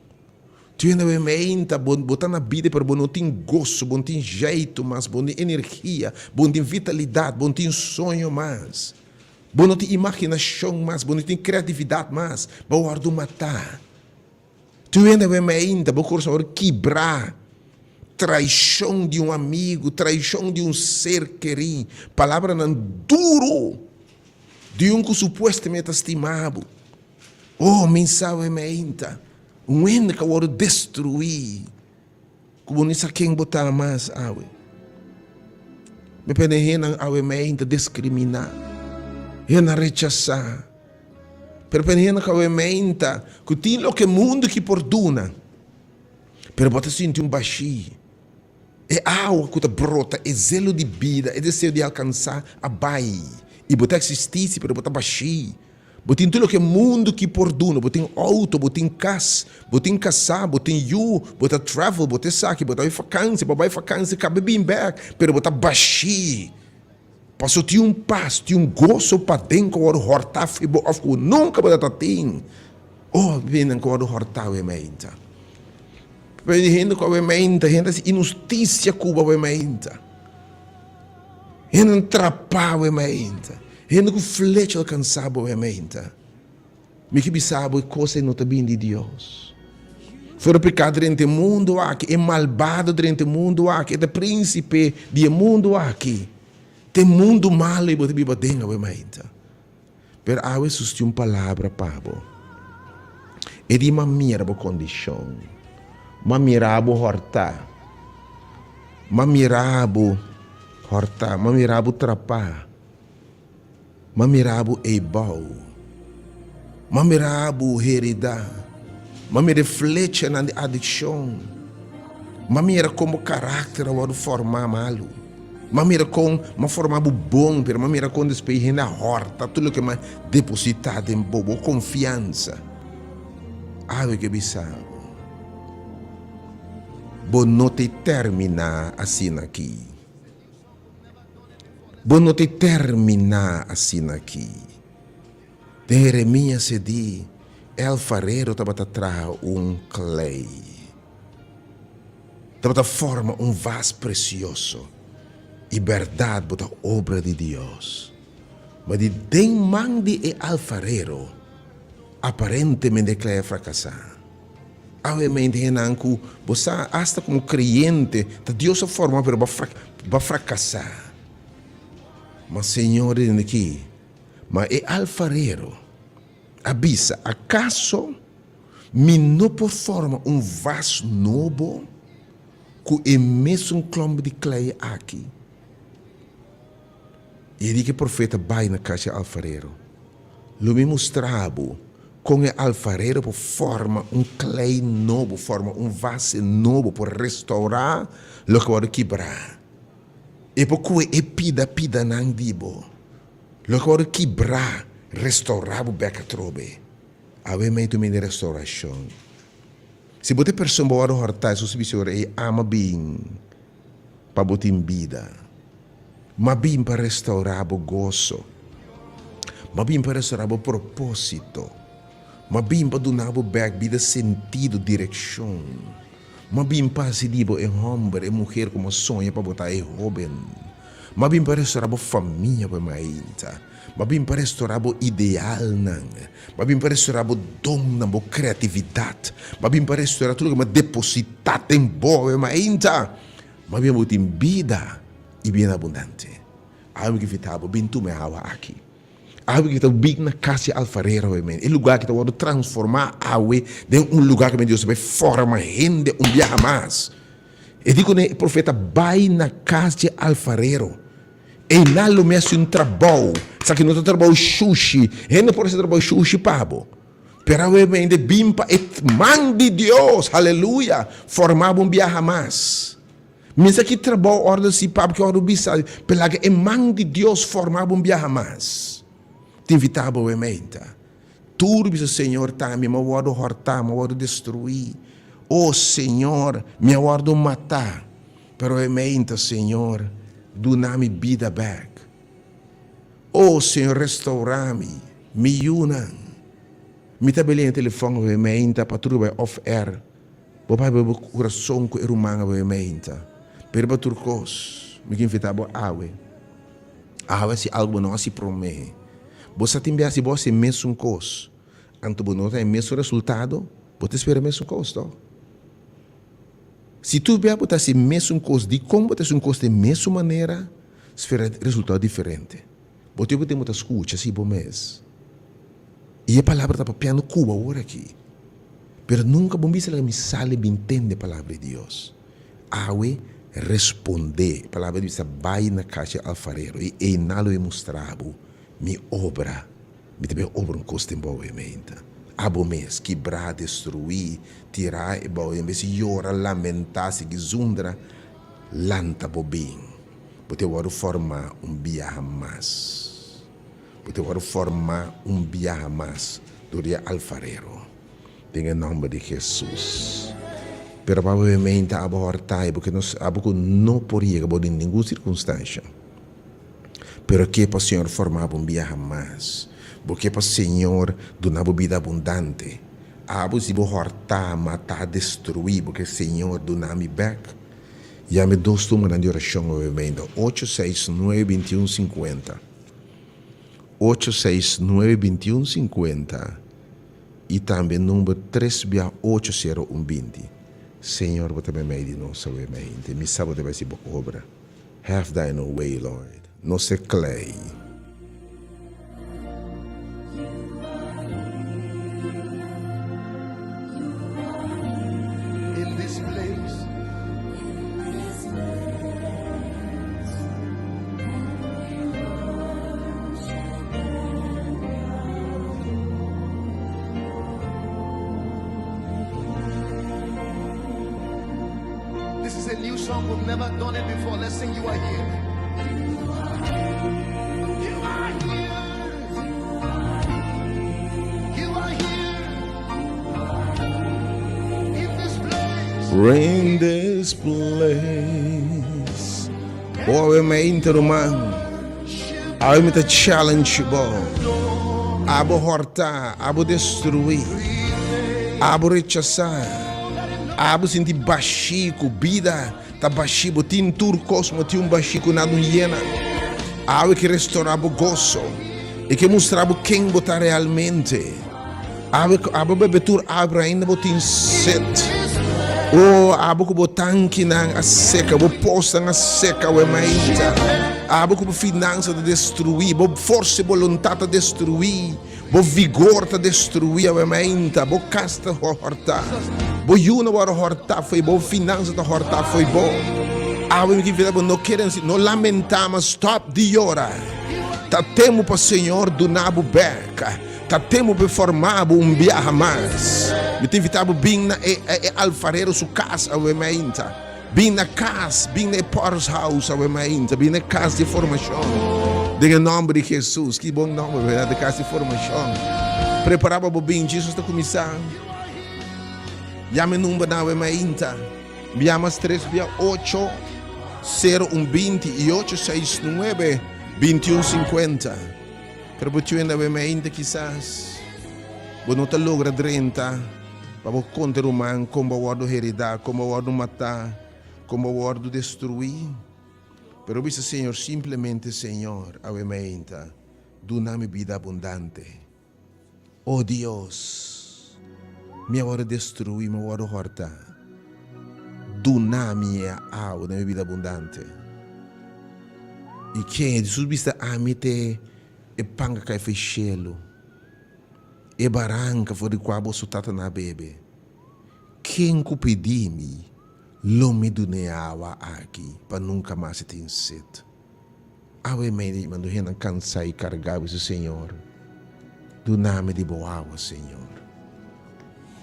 A: Tin hende meinta bo bo ta na bida pero bo no tin goso, bo no tin jeitu mas, bo no tin energia, bo no tin vitalidat, bo no tin soño mas, bo no tin imaginashon mas, bo no tin kreatividat mas, bo a wòrdu matá. Tin hende meinta bo kurason a wòrdu kibrá, traishon di un amigu, traishon di un ser kerí, palabranan duru di un ku supuestamente ta stima bo. Oh, mi sa awe meinta. Un hende ka wòrdu destruí ku bo ni sa ken bo ta mas awe. Mi pende hendenan awe meinta diskriminá, hendenan rechasá. Pero pende hendenan ku awe meinta ku tin loke mundu ki por duna, pero bo ta sinti un bashí. E awa ku ta brota, e zelo di bida, e deseo di alkansá a bai. I bo ta eksistí si, pero bo ta bashí. Bo tin tur loke mundu ki por duna, bo tin outo, bo tin kas, bo tin kasá, bo tin yu, bo ta travel, bo ta esaki, bo ta bai fakansi, bo a bai fakansi kaba bin bèk, pero bo ta bashí. Paso tin un pas, tin un goso paden ku a wòrdu hòrtá for bo òf ku nunka bo ta ta tin. Oh, hendenan ku a wòrdu hòrtá awe mainta. Hende ku awe mainta, hende a hasi inhustisia ku bo awe mainta. Hende trapá bo e mainta. Hende ku flecha alkansá bo e mainta. Mi ke bisa bo e kos ei no ta bini di Dios. For e piká drenta e mundu aki, e malbado drenta e mundu aki, e ta prínsipe di e mundu aki. Ta e mundu malu ei bo ta biba aden awe mainta. Pero awe Hesus tin un palabra pa bo. E di, M'a mira bo kondishon. M'a mira bo hòrtá. M'a mira bo hòrtá. M'a mira bo trapá. M'a mira bo eibou. M'a mira bo heridá. M'a mira e flechanan di adikshon. M'a mira kon bo karakter a wòrdu fòrmá malu. M'a mira kon m'a forma bo bon, pero m'a mira kon despues hende a hòrta tur loke m'a depositá den bo, bo konfiansa. Awe ke bisa bo, bo no ta terminá asina aki. Bo no ta terminá asina aki. Den Jeremías e di, E alfarero tabata traha un klei. Tabata forma un vas presioso. I bèrdat bo ta obra di Dios. Ma di den man di e alfarero, aparentemente e klei a frakasá. Awe mente hendenan ku bo sa asta komo kreyente ta Dios a forma pero bo a frakasá. Ma Señor di dende aki, ma e alfarero a bisa, Akaso mi no por forma un vas nobo ku e mesun klòmp di klei aki? I e di ku e profeta bai na kas di e alfarero, Lo mi mustra bo kon e alfarero por forma un klei nobo, forma un vase nobo, por restourá loke a wòrdu kibrá. E por kohe e pida pidanan di bo, loke a wòrdu kibrá, restourá bo bèk atrobe. Awe mei tu mindi restourashon. Si bo ta e persona bo wòrdu hòrtá, Hesus a bisa ora ei, Ama bin pa bo tin bida. M'a bin pa restaurá bo goso. M'a bin pa restaurá bo propósito. M'a bin pa duna bo bèk bida sentido, direkshon. M'a bin pa hasi di bo e hòmber, e muher ku m'a soña pa bo ta e hóben. M'a bin pa restaurá bo famia ku e mainta. M'a bin pa restaurá bo idealnan. M'a bin pa restaurá bo donnan, bo kreatividat. M'a bin pa restaurá tur loke m'a depositá den bo e mainta. Ma bien bo tin bida i bien abundante. Awe mi ke fita bo, bin tuma e awa aki. Awe mi ke fita bo, bin na kas di alfarero awe men. E lugar ki ta wòrdu transformá awe den un lugar ku men Dios ta bai forma hende un biaha mas. E di kuné e profeta bai na kas di alfarero. Einan lo mi hasi un trabou. Esaki no ta trabou shushi. Hende por hasi trabou shushi pa bo. Pero awe mende bin pa e man di Dios, haleluya, forma bo un biaha mas. Mi sa ki trabou ora si pap ki ora bisa, pero laga e man di Dios forma bo un biaha mas. Ta invita bo awe meinta. Tur bisa Señor ta mi, mi a wordo horta, mi a wordo destrui. Oh Señor, mi a wordo mata. Pero awe meinta Señor, duna mi bida bek. Oh Señor restaura mi, mi yunan. Mi ta belen e telefon awe meinta pa tur bai off air. Bo papia bo kurason ku e ruman awe meinta. Pero pa tur kos, mi ke invita bo awe. Awe hasi algu bo no hasi prome. Bo sa tin biaha si bo hasi e mesun kos, anto bo no ta e mesun resultado, bo ta spera e mesun kos to. Si tur biaha bo ta hasi e mesun kos, dikon bo ta hasi un kos den mesun manera? Spera resultado diferente. Bo tin ku tin bo ta skucha si bo mes. I e palabra ta papiando ku bo awor aki. Pero nunka bo bisa laga mi sali bin tende palabra di Dios. Awe respondé. E palabra di bisa bai na kas di alfarero i einan lo e mustra bo mi obra. Mi ta bin obra un kos den bou e meinta. Abo mes, kibrá, destruí, tirá e bou en bes di yora, lamentá, sigui zundra, lanta bo bin. Bo te wòrdu formá un biaha mas. Bo te wòrdu formá un biaha mas dor di e alfarero. Den e nòmber di Hesus. Pero pa bo meinta abo hòrtá i bo ke nos abo ku no por yega bo den ningun sirkunstansha. Pero ke pa Señor formá bo un biaha mas. Bo ke pa Señor duna bo bida abundante. Abo si bo hòrtá, matá, destruí, bo ke Señor duna mi bèk. Yama e dos numbernan di orashon obviamente, ocho seis nuebe bintiun sinkuenta, ocho seis nuebe bintiun sinkuenta, i tambe number tres bia ocho sero un binti. Señor bo ta meimei di nos awe mente, mi sa bo ta bai hasi bo obra. Have thine own way, Lord. Nos e klei.
C: In this place. This is a new song, we've never done it before. Let's sing You Are Here. You are here. You are here. In this place.
A: In this place. Bo awe me inter ruman. Awe mi ta challenge bo. Abo horta, abo destrui, abo rechasa, abo sinti bashi ku bida ta bashi, bo tin tur kos, bo tin un bashi ku nada un yena. Awe ke restorá bo goso. E ke mustra bo ken bo ta realmente. Awe abo bebe tur awe pero ainda bo tin set. Oh, abo ku bo tankinan a seka, bo posnan a seka awe mainta. Abo ku bo finansa ta destruí, bo forsa di boluntat ta destruí, bo vigor ta destruí awe mainta, bo kas ta hòrtá, bo yunan wòrdu hòrtá fo'i bo, bo finansa ta hòrtá fo'i bo. Awe mi ke invitá bo no keda así, no lamentá mas, stòp di yora. Ta tempu pa Señor duna bo bèk. Ta tempu pa e forma bo un biaha mas. Mi ta invita bo bin na e e alfarero su kas awe mainta. Bin na kas, bin na e Potter's House awe mainta. Bin na e kas di formashon. Den e nòmber di Jesus. Ki bon nòmber, bèrdat? E kas di formashon. Prepará pa bo bin. Jesus ta kuminsá. Yama e numbernan awe mainta. Biamas tres bia ocho, sero un binti i ocho seis nuebe, bintiun sinkuenta. Pero bo tjue ndawe mainta kisas bo no ta logra drenta pa bo konta ruman kon bo a wòrdu heridá, kon bo a wòrdu matá, kon bo a wòrdu destruí. Pero bisa Señor simplemente, Señor, awe mainta duna mi bida abundante. O Dios, mi a wòrdu destruí, mi a wòrdu hòrtá. Duna mi e awa den mi bida abundante. I ken Hesus bisa, Ami ta e pan ku a kai for e shelu, e baranka for di kua boso tatanan a bebe. Ken ku pidi mi, lo mi duna e awa aki pa nunka mas e tin set. Awe mei mandu hendenan kansá i kargá bisa Señor, duna mi di bo awa, Señor.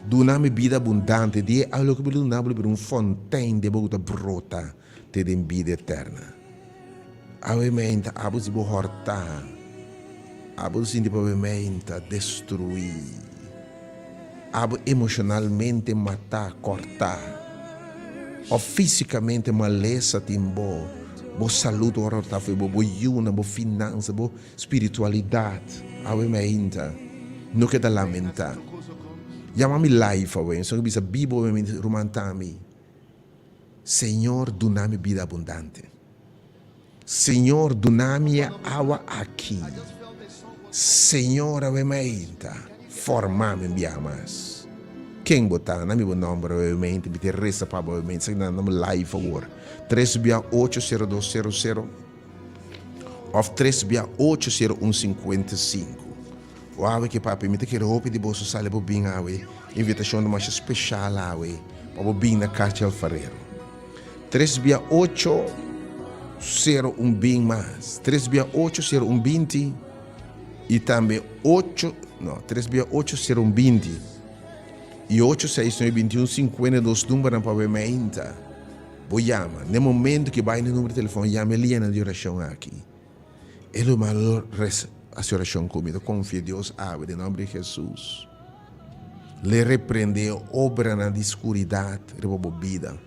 A: Duna mi bida abundante, di e awa loke bo duna bo lo bira un fontein den bo ku ta brota te den bida eterna. Awe mei ta abo si bo hòrtá, abo sinti pa awe mei ta destruí, abo emoshonalmente matá, kòrtá, òf físikamente malesa tin bo. Bo salud ora ta fo'i bo, bo yunan, bo finansa, bo spiritualidad. Awe mi ainda no keda lamenta. Yama mi life awe, mi solo bisa bibo awe mi ruman ta mi. Señor duna mi bida abundante. Señor duna mi e awa aki. Señor awe mi ainda forma mi un biaha mas. Ken bo ta? Na mi bo nomber awe mi ainda mi ta resa pa bo awe mi ainda. Esaki na mi life awor. Tres bia ocho sero dos sero sero òf tres bia ocho sero un sinkuenta i sinku. O awe ke papia mi ta kere hopi di boso sali bo bin awe invitashon ta masha speshal awe pa bo bin na kas di alfarero. Tres bia ocho sero un bin mas tres bia ocho sero un binti i tambe ocho no tres bia ocho sero un binti i ocho seis nuebe binti un sinkuenta i dos numbernan pa bo meinta. Bo yama. Na e momento ku e bai na e numero di telefòn, yama e lianan di orashon aki. E ruman lo resa hasi orashon ku mi. Ta konfia Dios awe den nòmber di Hesus. L'e reprende e obranan di skuridat riba bo bida.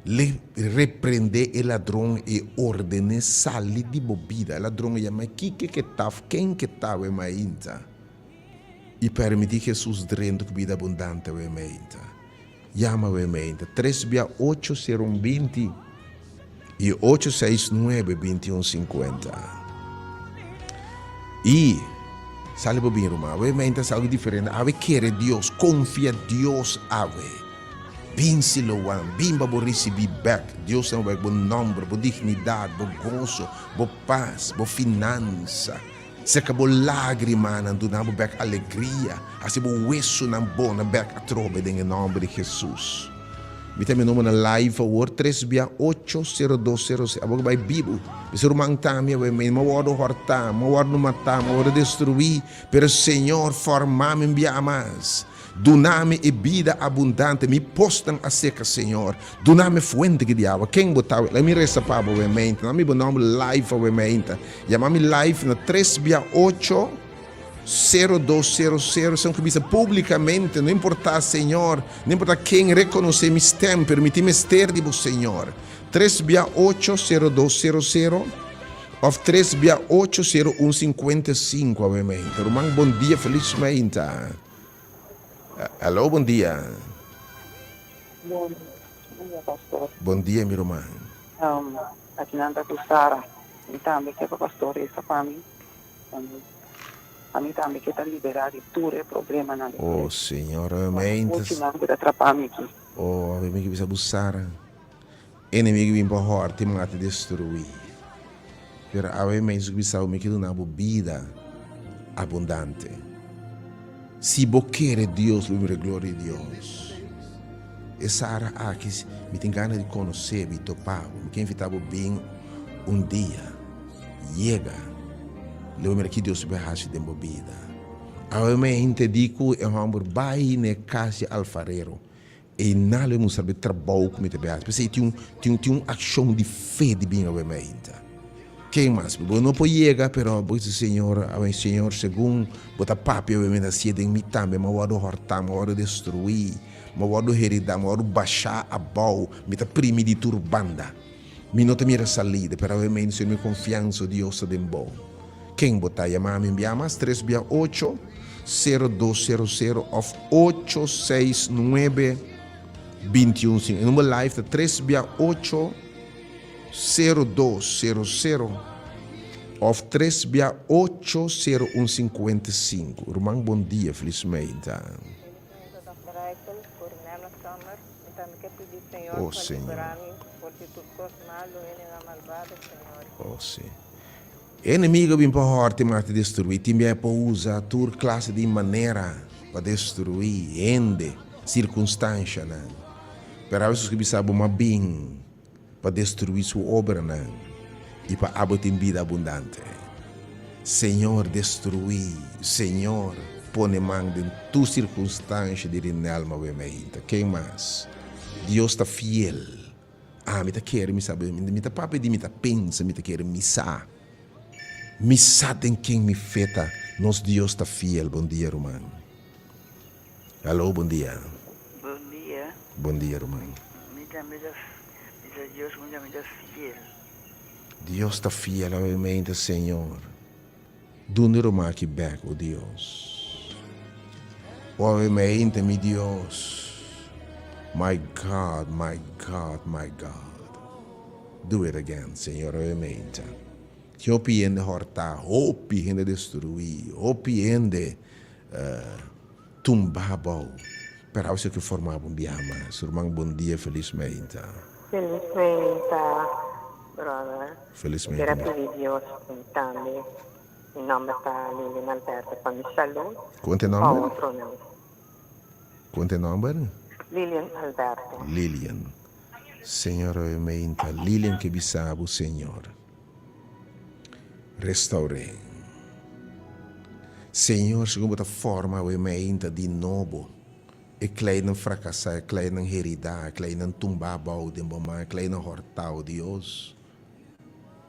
A: L'e reprende e ladron i orden'é sali di bo bida. E ladron a yama kiko ke ta òf ken ke ta awe mainta. I permití Hesus drenta ku bida abundante awe mainta. Yama we mente tres bia ocho sero un binti i ocho seis nuebe binti un sinkuenta. I sali bo bin ruman. Awe mente ta algu diferente. Awe kere Dios, konfia Dios awe. Bin Siloam, bin pa bo risibí bèk. Dios ta bèk bo nòmber, bo dignidat, bo goso, bo pas, bo finansa. Seka bo lagrimanan, duna bo bek alegria, hasi bo wesunan bona bek atrobe den e nomber di Jesus. Mi ta mi nomber na live awor, tres bia ocho sero dos sero seis. Abo ku bai bibu, bisa ruman tambe awe, mi no wordo horta, mi no wordo mata, mi no wordo destrui, pero Señor forma mi un bia mas. Duna mi e bida abundante, mi posnan a seka, Señor. Duna mi fuente ki di awa. Ken bo ta? Laga mi resa pa bo awe meinta. Duna mi bo nomber live awe meinta. Yama mi live na tres bia ocho, sero dos sero sero. Esnan ku bisa publikamente, no importa, Señor, no importa ken rekonosé mi stem, pero mi tin mester di bo, Señor. Tres bia ocho, sero dos sero sero òf tres bia ocho, sero un sinkuenta i sinku awe meinta. Ruman, bon dia, felis meinta. Aló, bon dia.
D: Bon dia, pastor.
A: Bon dia, mi ruman.
D: Aki nan ta ku Sara. Mi tambe ke pa pastor resa pa mi, pa mi tambe ke ta liberá di tur e problemanan.
A: Oh Señor, amén.
D: Muchunan ku ta trapa mi aki.
A: Oh, awe mi ke bisa busara. Enemigo bin pa hòrta i mata i destruí. Pero awe mes ku bisa bo mi ke duna bo bida abundante. Si bo kere Dios lo mira gloria di Dios. E Sara aki mi tin gana di konosé bo i topa bo. Mi ke invitá bo bin un dia. Yega. Lo bo mira ki Dios por hasi den bo bida. Awe mes hende di ku e hòmber bai na e kas di alfarero. Einan lo e mustra bo e trabou ku mi ta bai hasi. P'esei tin un tin un tin un akshon di fe di bin awe mainta. Ken mas? Bo no por yega, pero bo bisa Señor, awe Señor, segun bo ta papia awe mi ta hasié den mi tambe, mi a wòrdu hòrtá, mi a wòrdu destruí, mi a wòrdu heridá, mi a wòrdu bashá abou, mi ta primi di tur banda. Mi no ta mira salida, pero awe mainta, Señor, mi konfiansa, o Dios, ta den bo. Ken bo ta? Yama mi un bia mas, tres bia ocho, sero dos sero sero òf ocho seis nuebe, bintiun sinku. E number live ta tres bia ocho, sero dos sero sero òf tres bia ocho, sero un sinkuenta i sinku. Ruman bon dia, felis meinta. Oh Señor. Oh si. E enemigo a bin pa hòrta i mata i destruí. Tin bia e por usa tur klase di manera pa destruí hende, sirkunstanshanan. Pero awe sus bisa bo ma bin pa destruí su obranan i pa abo tin bida abundante. Señor destruí, Señor pone man den tur sirkunstansha di Rinelma Wemeinta. Ken mas? Dios ta fiel. Ami ta kere mi sa, mi ta papia di mi ta pensa, mi ta kere mi sa. Mi sa den ken mi fe ta, nos Dios ta fiel. Bon dia ruman. Hallo bon dia.
E: Bon dia.
A: Bon dia ruman.
E: Mi tambe ta bisa Dios ku mi tambe ta fiel.
A: Dios ta fiel obviamente Señor. Duna e ruman aki bek o Dios. Obviamente mi Dios. My God, my God, my God. Do it again Señor obviamente. Tin hopi hende horta, hopi hende destrui, hopi hende tumba abou. Pero awor si ke forma bo un biaha mas. Ruman bon dia felis meinta.
F: Felis meinta brother.
A: Felis
F: Mi quier
A: meinta
F: a
A: mi.
F: pidi Dios tambe mi nomber ta Lilian Alberto pa mi salud
A: Con te
F: y pa
A: nomber?
F: otronan.
A: Con te nomber?
F: Lilian Alberto.
A: Lilian. Señor awe meinta Lilian ke bisa bo Señor restaur'é. Señor segun bo ta forma awe meinta di nobo e kleinan frakasá, e kleinan heridá, e kleinan tumbá abou den bo man, e kleinan hòrtá, o Dios.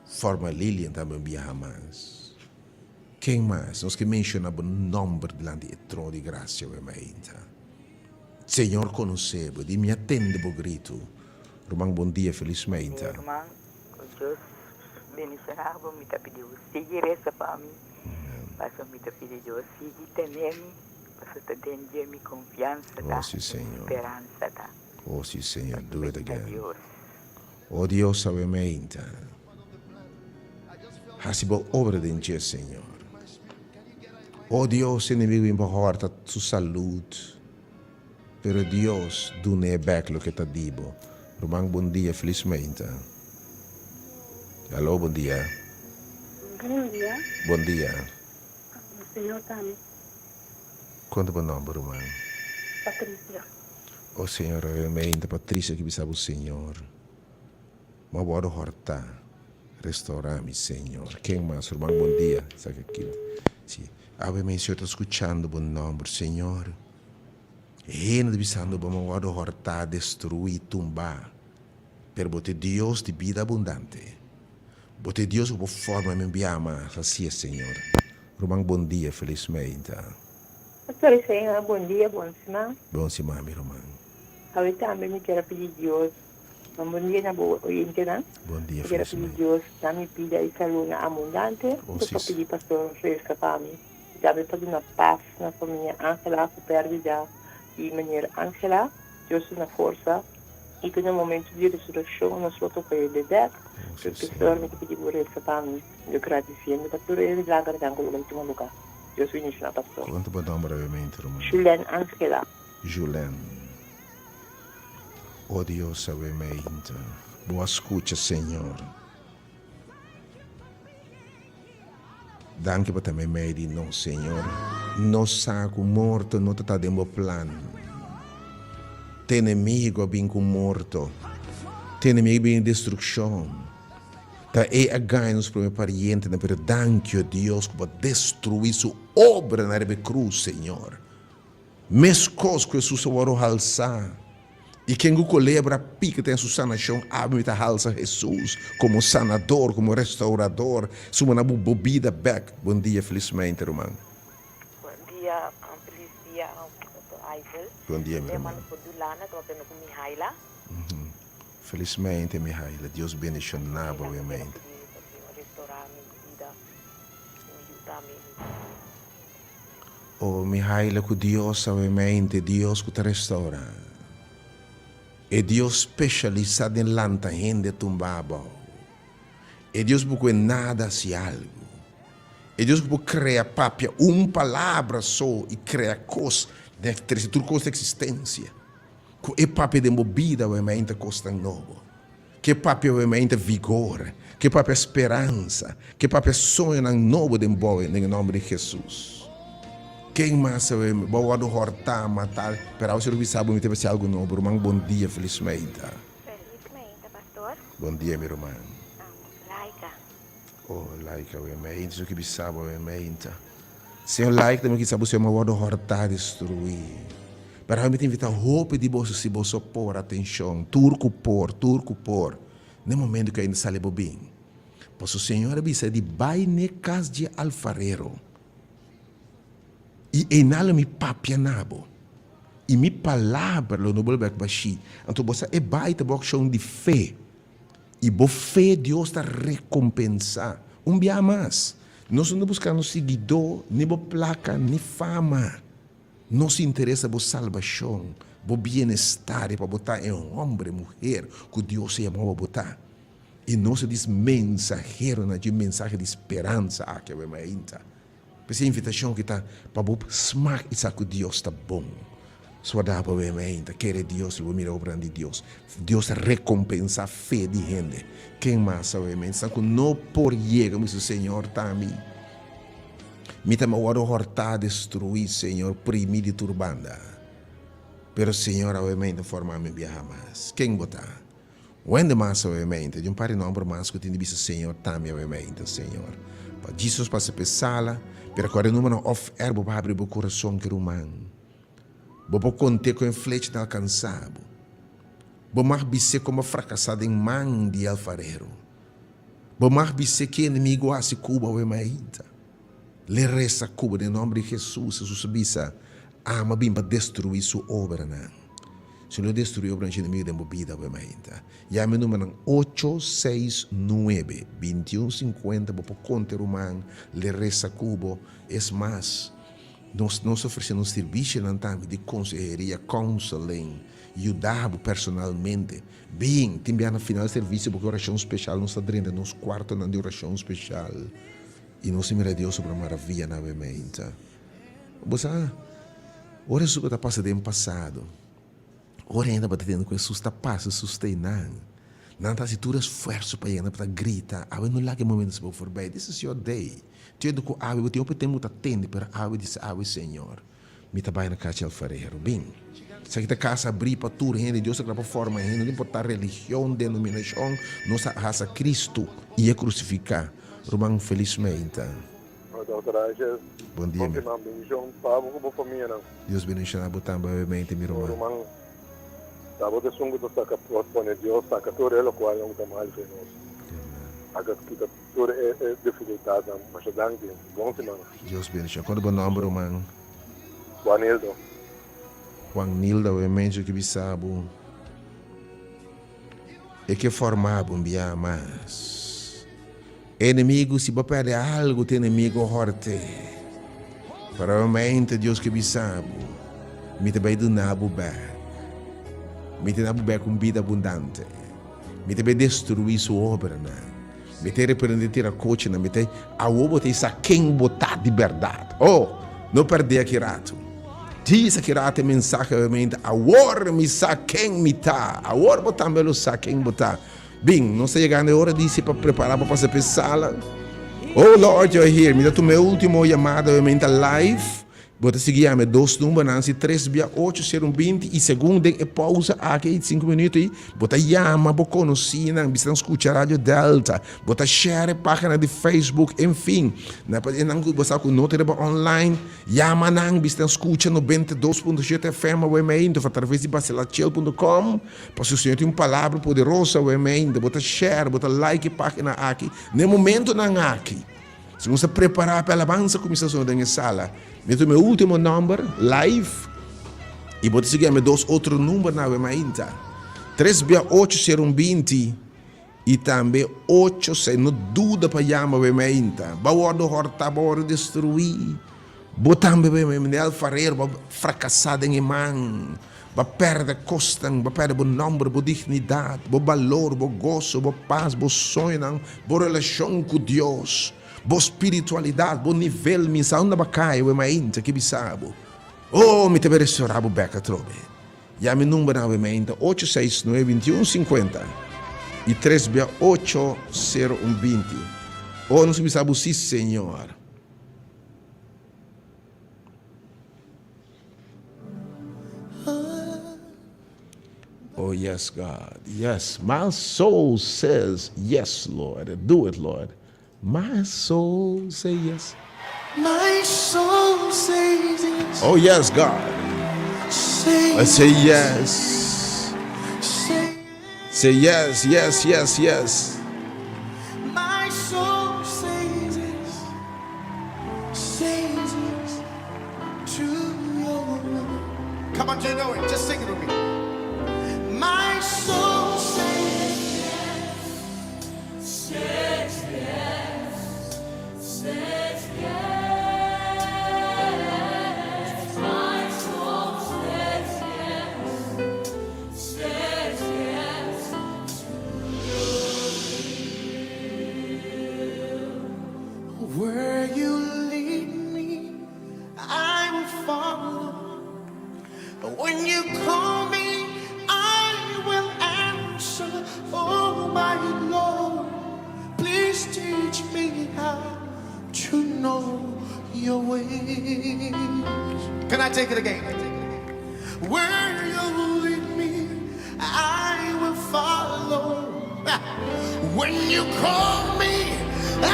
A: Forma Lilian tambe un biaha mas. Ken mas? Nos ke menshoná bo nòmber dilanti e trono di grasia awe meinta. Señor konosé bo, di mi a tende bo gritu. Ruman bon dia, felis meinta.
E: Ruman, ku Dios bendishoná bo, mi ta pidi bo sigui resa pa mi, pasobra mi ta pidi Dios sigui tene mi, pasobra ta den dje mi konfiansa ta,
A: Oh si
E: mi
A: Señor.
E: speransa ta.
A: Oh si Señor, do it
E: Pasobra ta
A: again.
E: Dios.
A: Oh Dios awe meinta. Hasi bo obra den dje Señor. Oh Dios enemigo bin pa horta su salud pero Dios dun'e bek loke ta di bo. Ruman bon dia felis meinta. Hallo bon dia.
G: Bon dia.
A: Bon dia.
G: Señor ta mi.
A: Konta bo nomber ruman.
G: Patricia.
A: Oh Señor awe meinta Patricia ki bisa bo Señor. M'a wòrdu hòrtá, restaurá mi, Señor. Ken mas, ruman? Bon dia. Esaki aki. Si. Awe mi Señor ta skuchando bo nòmber, Señor. Hende ta bisando bo, m'a wòrdu hòrtá, destruí, tumbá. Pero bo ta e Dios di bida abundante. Bo ta e Dios ku por forma mi bia mas. Asi es, Señor. Ruman, bon dia. Felis meinta.
F: Pastor Señor, bon dia, bon siman.
A: Bon siman, mi ruman.
F: Awe tambe mi kier a pidi Dios Un bon dia na bo oyentenan.
A: Bon dia
F: Mi kier a
A: Feliz
F: pidi
A: Mei.
F: Dios na mi bida i salú na abundante.
A: Oh
F: Mi ta
A: sis.
F: pidi Pastor resa pa mi i tambe pa duna pas na famia Angela ku pèrdida di meneer Angela. Dios duna forsa i ku na momentu di resurekshon nos lo topa hende bèk. Pastor, mi ta pidi bo resa pa mi. Yo gradisiendo pa tur e milagernan ku lo bai tuma lugá. Dios bendishoná pastor.
A: Konta bo nomber awemente ruman.
F: Julen Angela.
A: Julen. O Dios awemente. Bo a skucha Señor. Danki pa ta meimei di nos, Señor. Nos sa ku morto no ta ta den bo plan. Te enemigo a bin ku morto. Te enemigo a bin destrukshon. Ta e a gaña nos prome parientenan, pero danki, o Dios, ku bo a destruí su obranan riba e krus, Señor. Meskos ku Hesus a wòrdu halsá, i ken ku kolebra pika ten su sanashon, abi mi ta halsa Hesus komo sanador, komo restaurador, suma na bo bo bida bèk. Bon dia, felismente ruman.
H: Bon dia, felis dia Dòkter Eisel.
A: Bon dia mi ruman.
H: Hermano Dulana ta papia ku Mihaila.
A: Felismente Mihaila, Dios bendishoná bo obviamente.
H: Restorá mi bida, mi yuda mi.
A: O mi haila ku Dios awemente, Dios ku ta restaurá. E Dios speshalisá den lanta hende tumbá abou. E Dios ku por kue nada hasi algu. E Dios ku por krea papia un palabra so i krea kos den trese tur kos na eksistensia. Ku e papia den bo bida awemente kosnan nobo. Ke papia obviamente vigor, ke papia speransa, ke papia soñonan nobo den bo den e nomber di Jesus. Ken mas a bo wordo horta, mata, pero awe si lo bisa bo mi ta bisa algo nobo, ruman bon dia felis meita.
I: Felis meita pastor.
A: Bon dia mi ruman.
I: Laika.
A: Oh Laika obviamente su ke bisa bo obviamente. Señor Laika tambe kisa bo si bo wordo horta, destrui. Pero awe mi ta invita hopi di boso si boso por atencion, tur cu por, tur cu por, n'e momento cu ainda sali bo bin. Pasobra Señor a bisa di bai n'e cas dje alfarero y einan lo mi papia na bo y mi palabra lo no bolbe bek bashí. Anto bo sa e bai ta bo accion di fe y bo fe Dios ta recompensa. Un bia mas, nos no ta buscando siguidó, ni bo placa, ni fama. Nos interesa bo salbashon, bo bienestar i pa bo ta e hombre, muher ku Dios a yama bo pa bo ta. I nos a dis mensaheronan dje mensahe di speransa aki awe mainta. P'esei invitashon ki ta pa bo smak i sa ku Dios ta bon. Suadá bo awe mainta, kere Dios i bo mira obranan di Dios. Dios ta rekompensá fe di hende. Ken mas awe mainta? Esnan ku no por yega, mi bisa, Señor, ta mi. Mi ta wòrdu hòrtá, destruí, Señor, primí di tur banda. Pero Señor, awe mente forma mi biaha mas. Ken bo ta? Wende mas awe mente. Di un par di nòmber mas ku tin di bisa Señor tambe awe mente, Señor. Pa Jesus pasa p'e sala, pero kòrda e numbernan òf er bo pa habri bo kurason ku ruman. Bo por kont'é ku e flecha ta alkansá bo. Bo mag bis'é kon bo a frakasá den man di e alfarero. Bo mag bis'é ki enemigo hasi ku bo awe mainta. Le resa ku bo den nomber di Jesus. Jesus a bisa, Ama bin pa destruí su obranan. Si lo destruí obranan dje enemigo den bo bida awe mainta. Yama e numbernan ocho seis nuebe, bintiun sinkuenta bo por konta e ruman, le resa ku bo. Es mas, nos nos ta ofresé nos sirbisionan tambe di konseheria, counseling, yuda bo personalmente. Bin, tin bia na final servicio bo ke oracion special nos ta drenta nos cuartonan di oracion special y nos ta mira Dios sobre maraviya na awe-meinta. Bo sa, ora Hesus tabata pasa den pasado, ora hende tabata tende cu Hesus ta pasa sustei nan, nan ta haci tur esfuerzo pa yega, nan tabata grita, awe no laga e momento esaki forbij, this is your day. Tende cu awe bo tin hopi tempo bo ta tende, pero awe dice awe Señor. Mi ta bai na kas di alfarero. Bin. Esaki ta kas abrí pa tur hende. Dios ta kla pa forma hende, no importá religion, denominashon. Nos a hasa Kristu i e krusifiká. Ruman, felis meinta.
J: Dòkter Raiches,
A: Bon dia,
J: bon
A: mi.
J: siman. Bendishon pa bo ku bo famianan.
A: Dios bendishoná bo tambe obviamente, mi ruman.
J: Ruman, ta bo ta esun ku ta saka, pone Dios saka tur e lokualnan ku ta mal fe nos. Saka kita tur e difikultatnan. Masha danki. Bon siman.
A: Dios bendicion. Cuanto bo nomber ruman?
J: Juan Nildo.
A: Juan Nildo awe mencho ki bisa bo e ke forma bo un bia mas. Enemigo si bo perde algo te enemigo horte. Pero awe mente Dios ke bisa bo mi ta bay duna bo bek. Mi ta duna bo bek un bida abundante. Mi ta bai destruí su obranan. Mi ta reprendé tira kochinan. Mi ta awor bo ta sa ken bo ta di bèrdat. Oh, no pèrdè aki ratu. Djis aki ratu e mensahe obviamente. Awor mi sa ken mi ta. Awor bo tambe lo sa ken bo ta. Bin, nos ta yegando e ora dici pa prepara pa pasa p'e sala. Oh Lord, you're here. Mi ta tuma e ultimo yamada obviamente live. Bo ta sigui yama e dos numbernan si tres bia ocho sero un binti i segun den e pausa aki ei sinku minuto ei bo ta yama bo konosinan bisa nan skucha Radio Delta bo ta share e pagina di Facebook enfin na pa esnan ku bo sa ku no ta riba online yama nan bisa nan skucha 92.7 FM awe meinta of atraves di basilachel punto com pasobra Señor tin un palabra poderoso awe meinta bo ta share bo ta like e pagina aki na e momentonan aki. Si nos ta prepará pa e alabansa kuminsá sona den e sala, mi ta tuma e último nòmber live i bo ta sigui yama e dos otro numbernan awe mainta, tres bia ocho sero un binti i tambe ocho seis. No duda pa yama awe mainta. Bo a wòrdu hòrtá, bo a wòrdu destruí. Bo tambe bo e alfarero, bo a frakasá den e man, bo a pèrdè kosnan, bo a pèrdè bo nòmber, bo dignidat, bo balor, bo goso, bo pas, bo soñonan, bo relashon ku Dios, bo spiritualidat, bo nivel. Mi sa unda bo a kai awe mainta, ke bisa bo? Oh, mi ta bai restorá bo bèk atrobe. Ya mi numbernan awe mainta, ocho seis nuebe binti un sinkuenta i tres bia ocho sero un binti. Oh, nos a bisa bo si, Señor. Oh yes God, yes, my soul says yes Lord, do it Lord, my soul say yes.
C: My soul says yes.
A: Oh yes God,
C: Say
A: I say yes.
C: Say
A: Say yes, yes, yes, yes.
C: My soul says yes, says yes to your will. Come on, do you know it? Just sing it with me. My soul says yes, says yes, says yes. My soul says yes, says yes to your will. Where you lead me, I will follow. When you call me, I will answer. Oh, my Lord, please teach me how to know your ways. Can I take it again? Where you lead me, I will follow. When you call me, I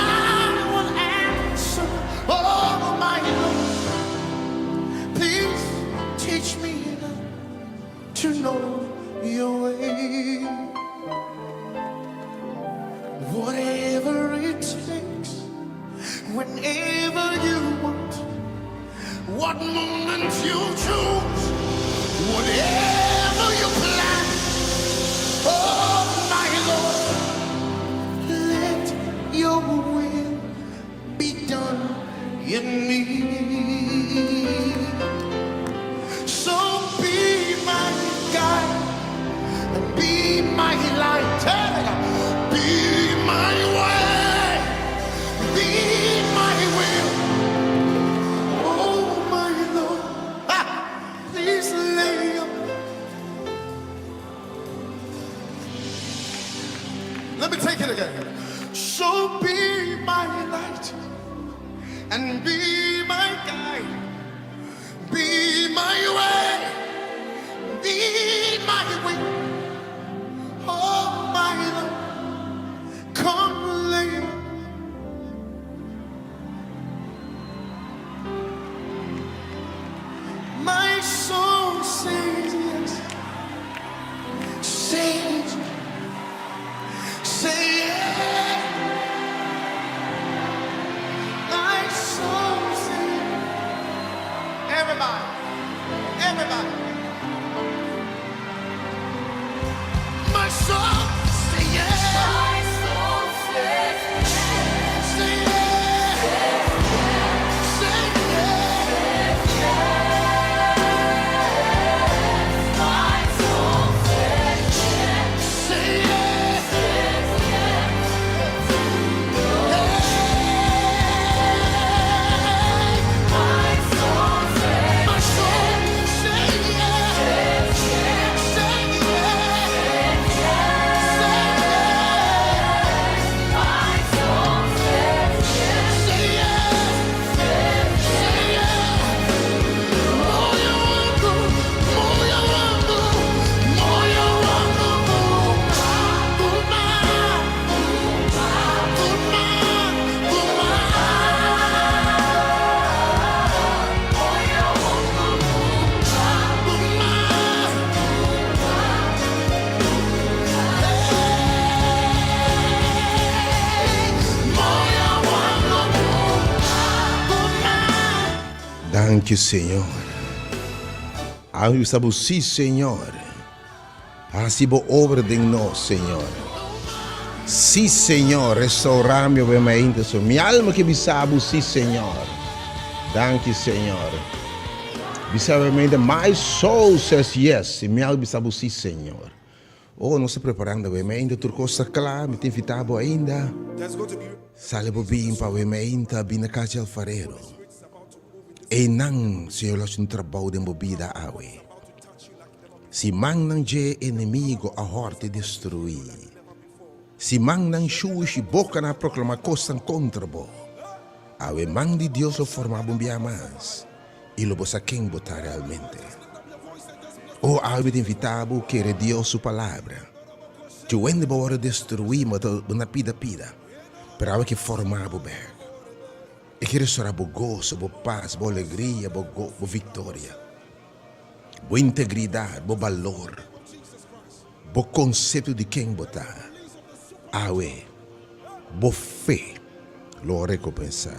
C: will answer. Oh, my Lord, please teach me to know your way. Whatever it takes, whenever you want, what moment you choose, whatever you plan, oh my Lord, let your will be done in me. So be my guide and be my light, be my way, be my will. Oh my Lord, ah, please lay your Let me take it again. So be my light and be my guide, be my way, be my way. Oh my Lord, come lay. My soul says yes, says, say yes. My soul says, everybody, everybody. My soul say yes. My soul says yes. Say yes. Say yes. My soul says yes. Say yes.
A: Danki Señor. Awe bisa bo si Señor. Hasi bo obra den nos Señor. Si Señor, restaura mi obe mainta so. Mi alma ke bisa bo si Señor. Danki Señor. Bisa obe mainta, my soul says yes. Mi alma bisa bo si Señor. Oh, nos ta preparando awe mainta, tur kos ta kla, mi ta invita bo ainda. Sali bo bin pa awe mainta, bin na kas di alfarero. Einan Señor lo hasi un trabou den bo bida awe. Si mannan dje enemigo a hòrta i destruí, si mannan shushi bokanan a proklamá kosnan kontra bo, awe man di Dios lo forma bo un bia mas i lo bo sa ken bo ta realmente. O awe mi ta invitá bo kere Dios su palabra. Dje wende bo a wòrdu destruí, bo ta na pida pida, pero awe ke forma bo bèk. E ke restorá bo goso, bo pas, bo alegria, bo bo viktoria, bo integridat, bo balor, bo konsepto di ken bo ta. Awe, bo fe lo rekompensá.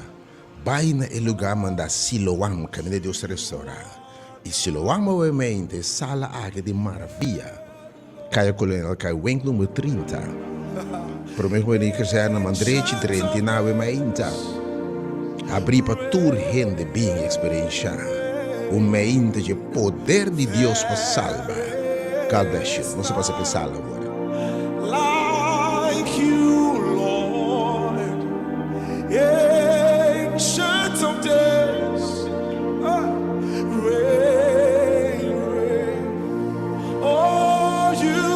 A: Bai na e lugá mandá Siloam, kaminda Dios ta restourá. I Siloam obviamente e sala aki di maravia, Kaya Kolonel Kai Wenk numero 30. Prome ku bini kazèrna Mandrechi drenta i nawe mainta. Habrí pa tur hende bin eksperenshá un mainta dje poder di Dios pa salba. God bless you. Nos a pasa pa e sala awor.
C: Like you, Lord, Ancient of days, reign, reign. Oh, you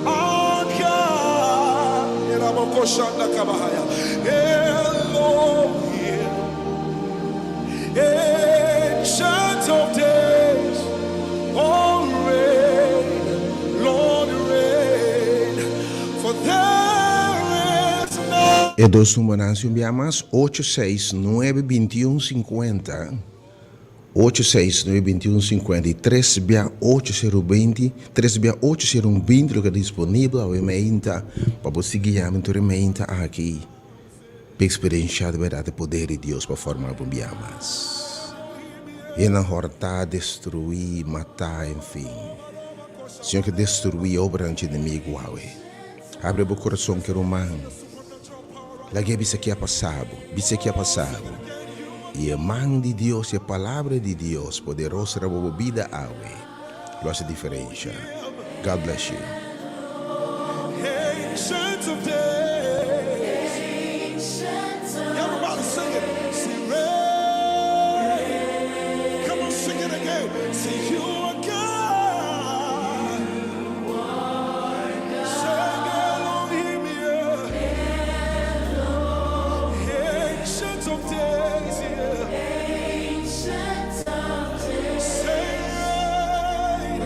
C: are God. Elohim, Ancient of days, oh, reign, Lord, reign. For there is none.
A: E dos numbernan si un bia mas, ocho seis nuebe bintiun sinkuenta, ocho seis nuebe bintiun sinkuenta i tres bia ocho seru beinti, tres bia ocho seru un binti lo keda disponibel awe meinta pa bo sigui yama tur e meinta aki pa eksperenshá di bèrdat e poder di Dios pa forma bo un bia mas. Hende a hòrtá, destruí, matá, enfin. Señor ke destruí obranan dje enemigu awe. Abre bo kurason ke ruman. Lag'é bisa ke a pasa bo, bisa ke a pasa bo. I e man di Dios i e palabra di Dios poderoso riba bo bida awe lo hasi diferensha. God bless you.
C: Ancient of days. Everybody sing it. Say reign. Come on, sing it again. Say you are God. Say Elohim, yeah. Ancient of days, yeah. Say reign.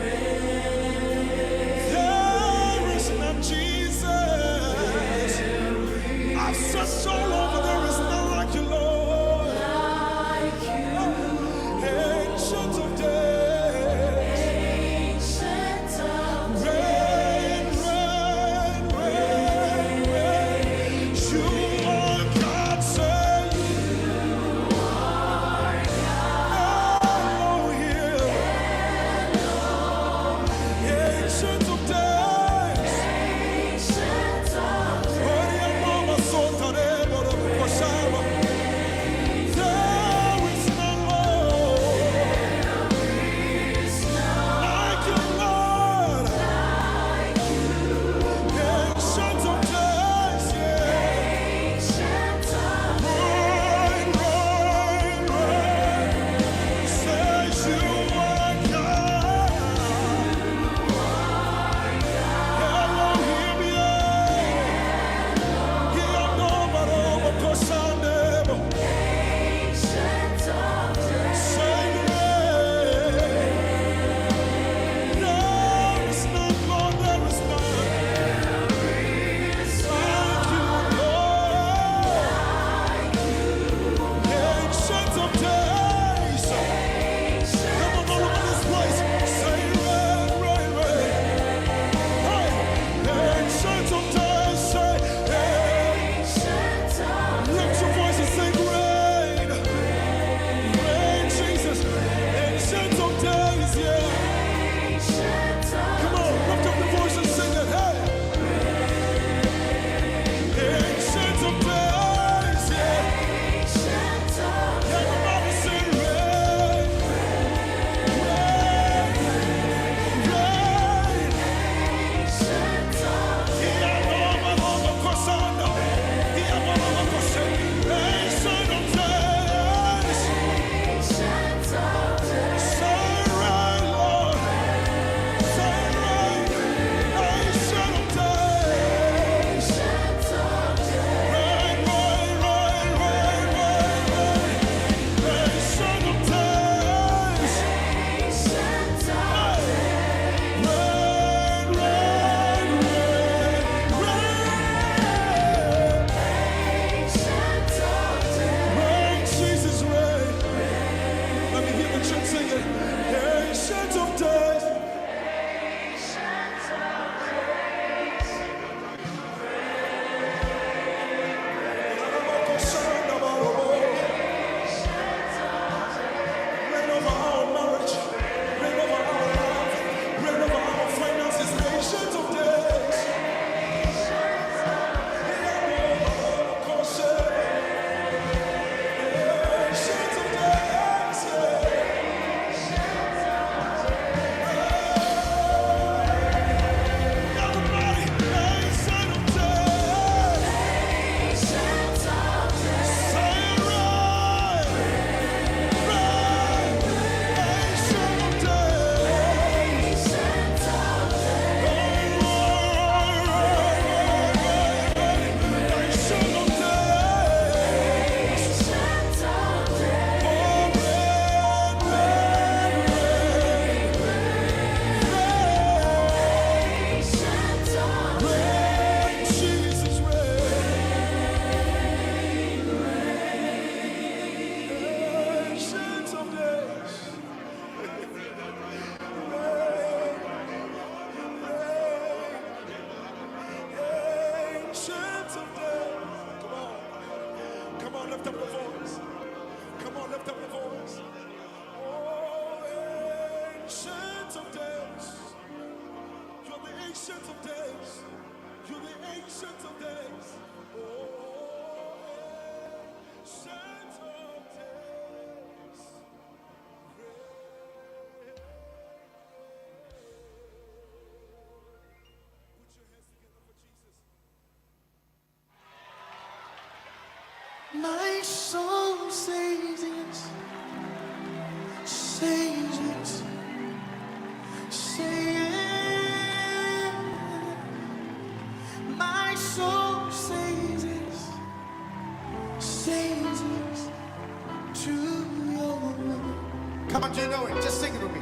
C: Come on, do you know it? Just sing it with me.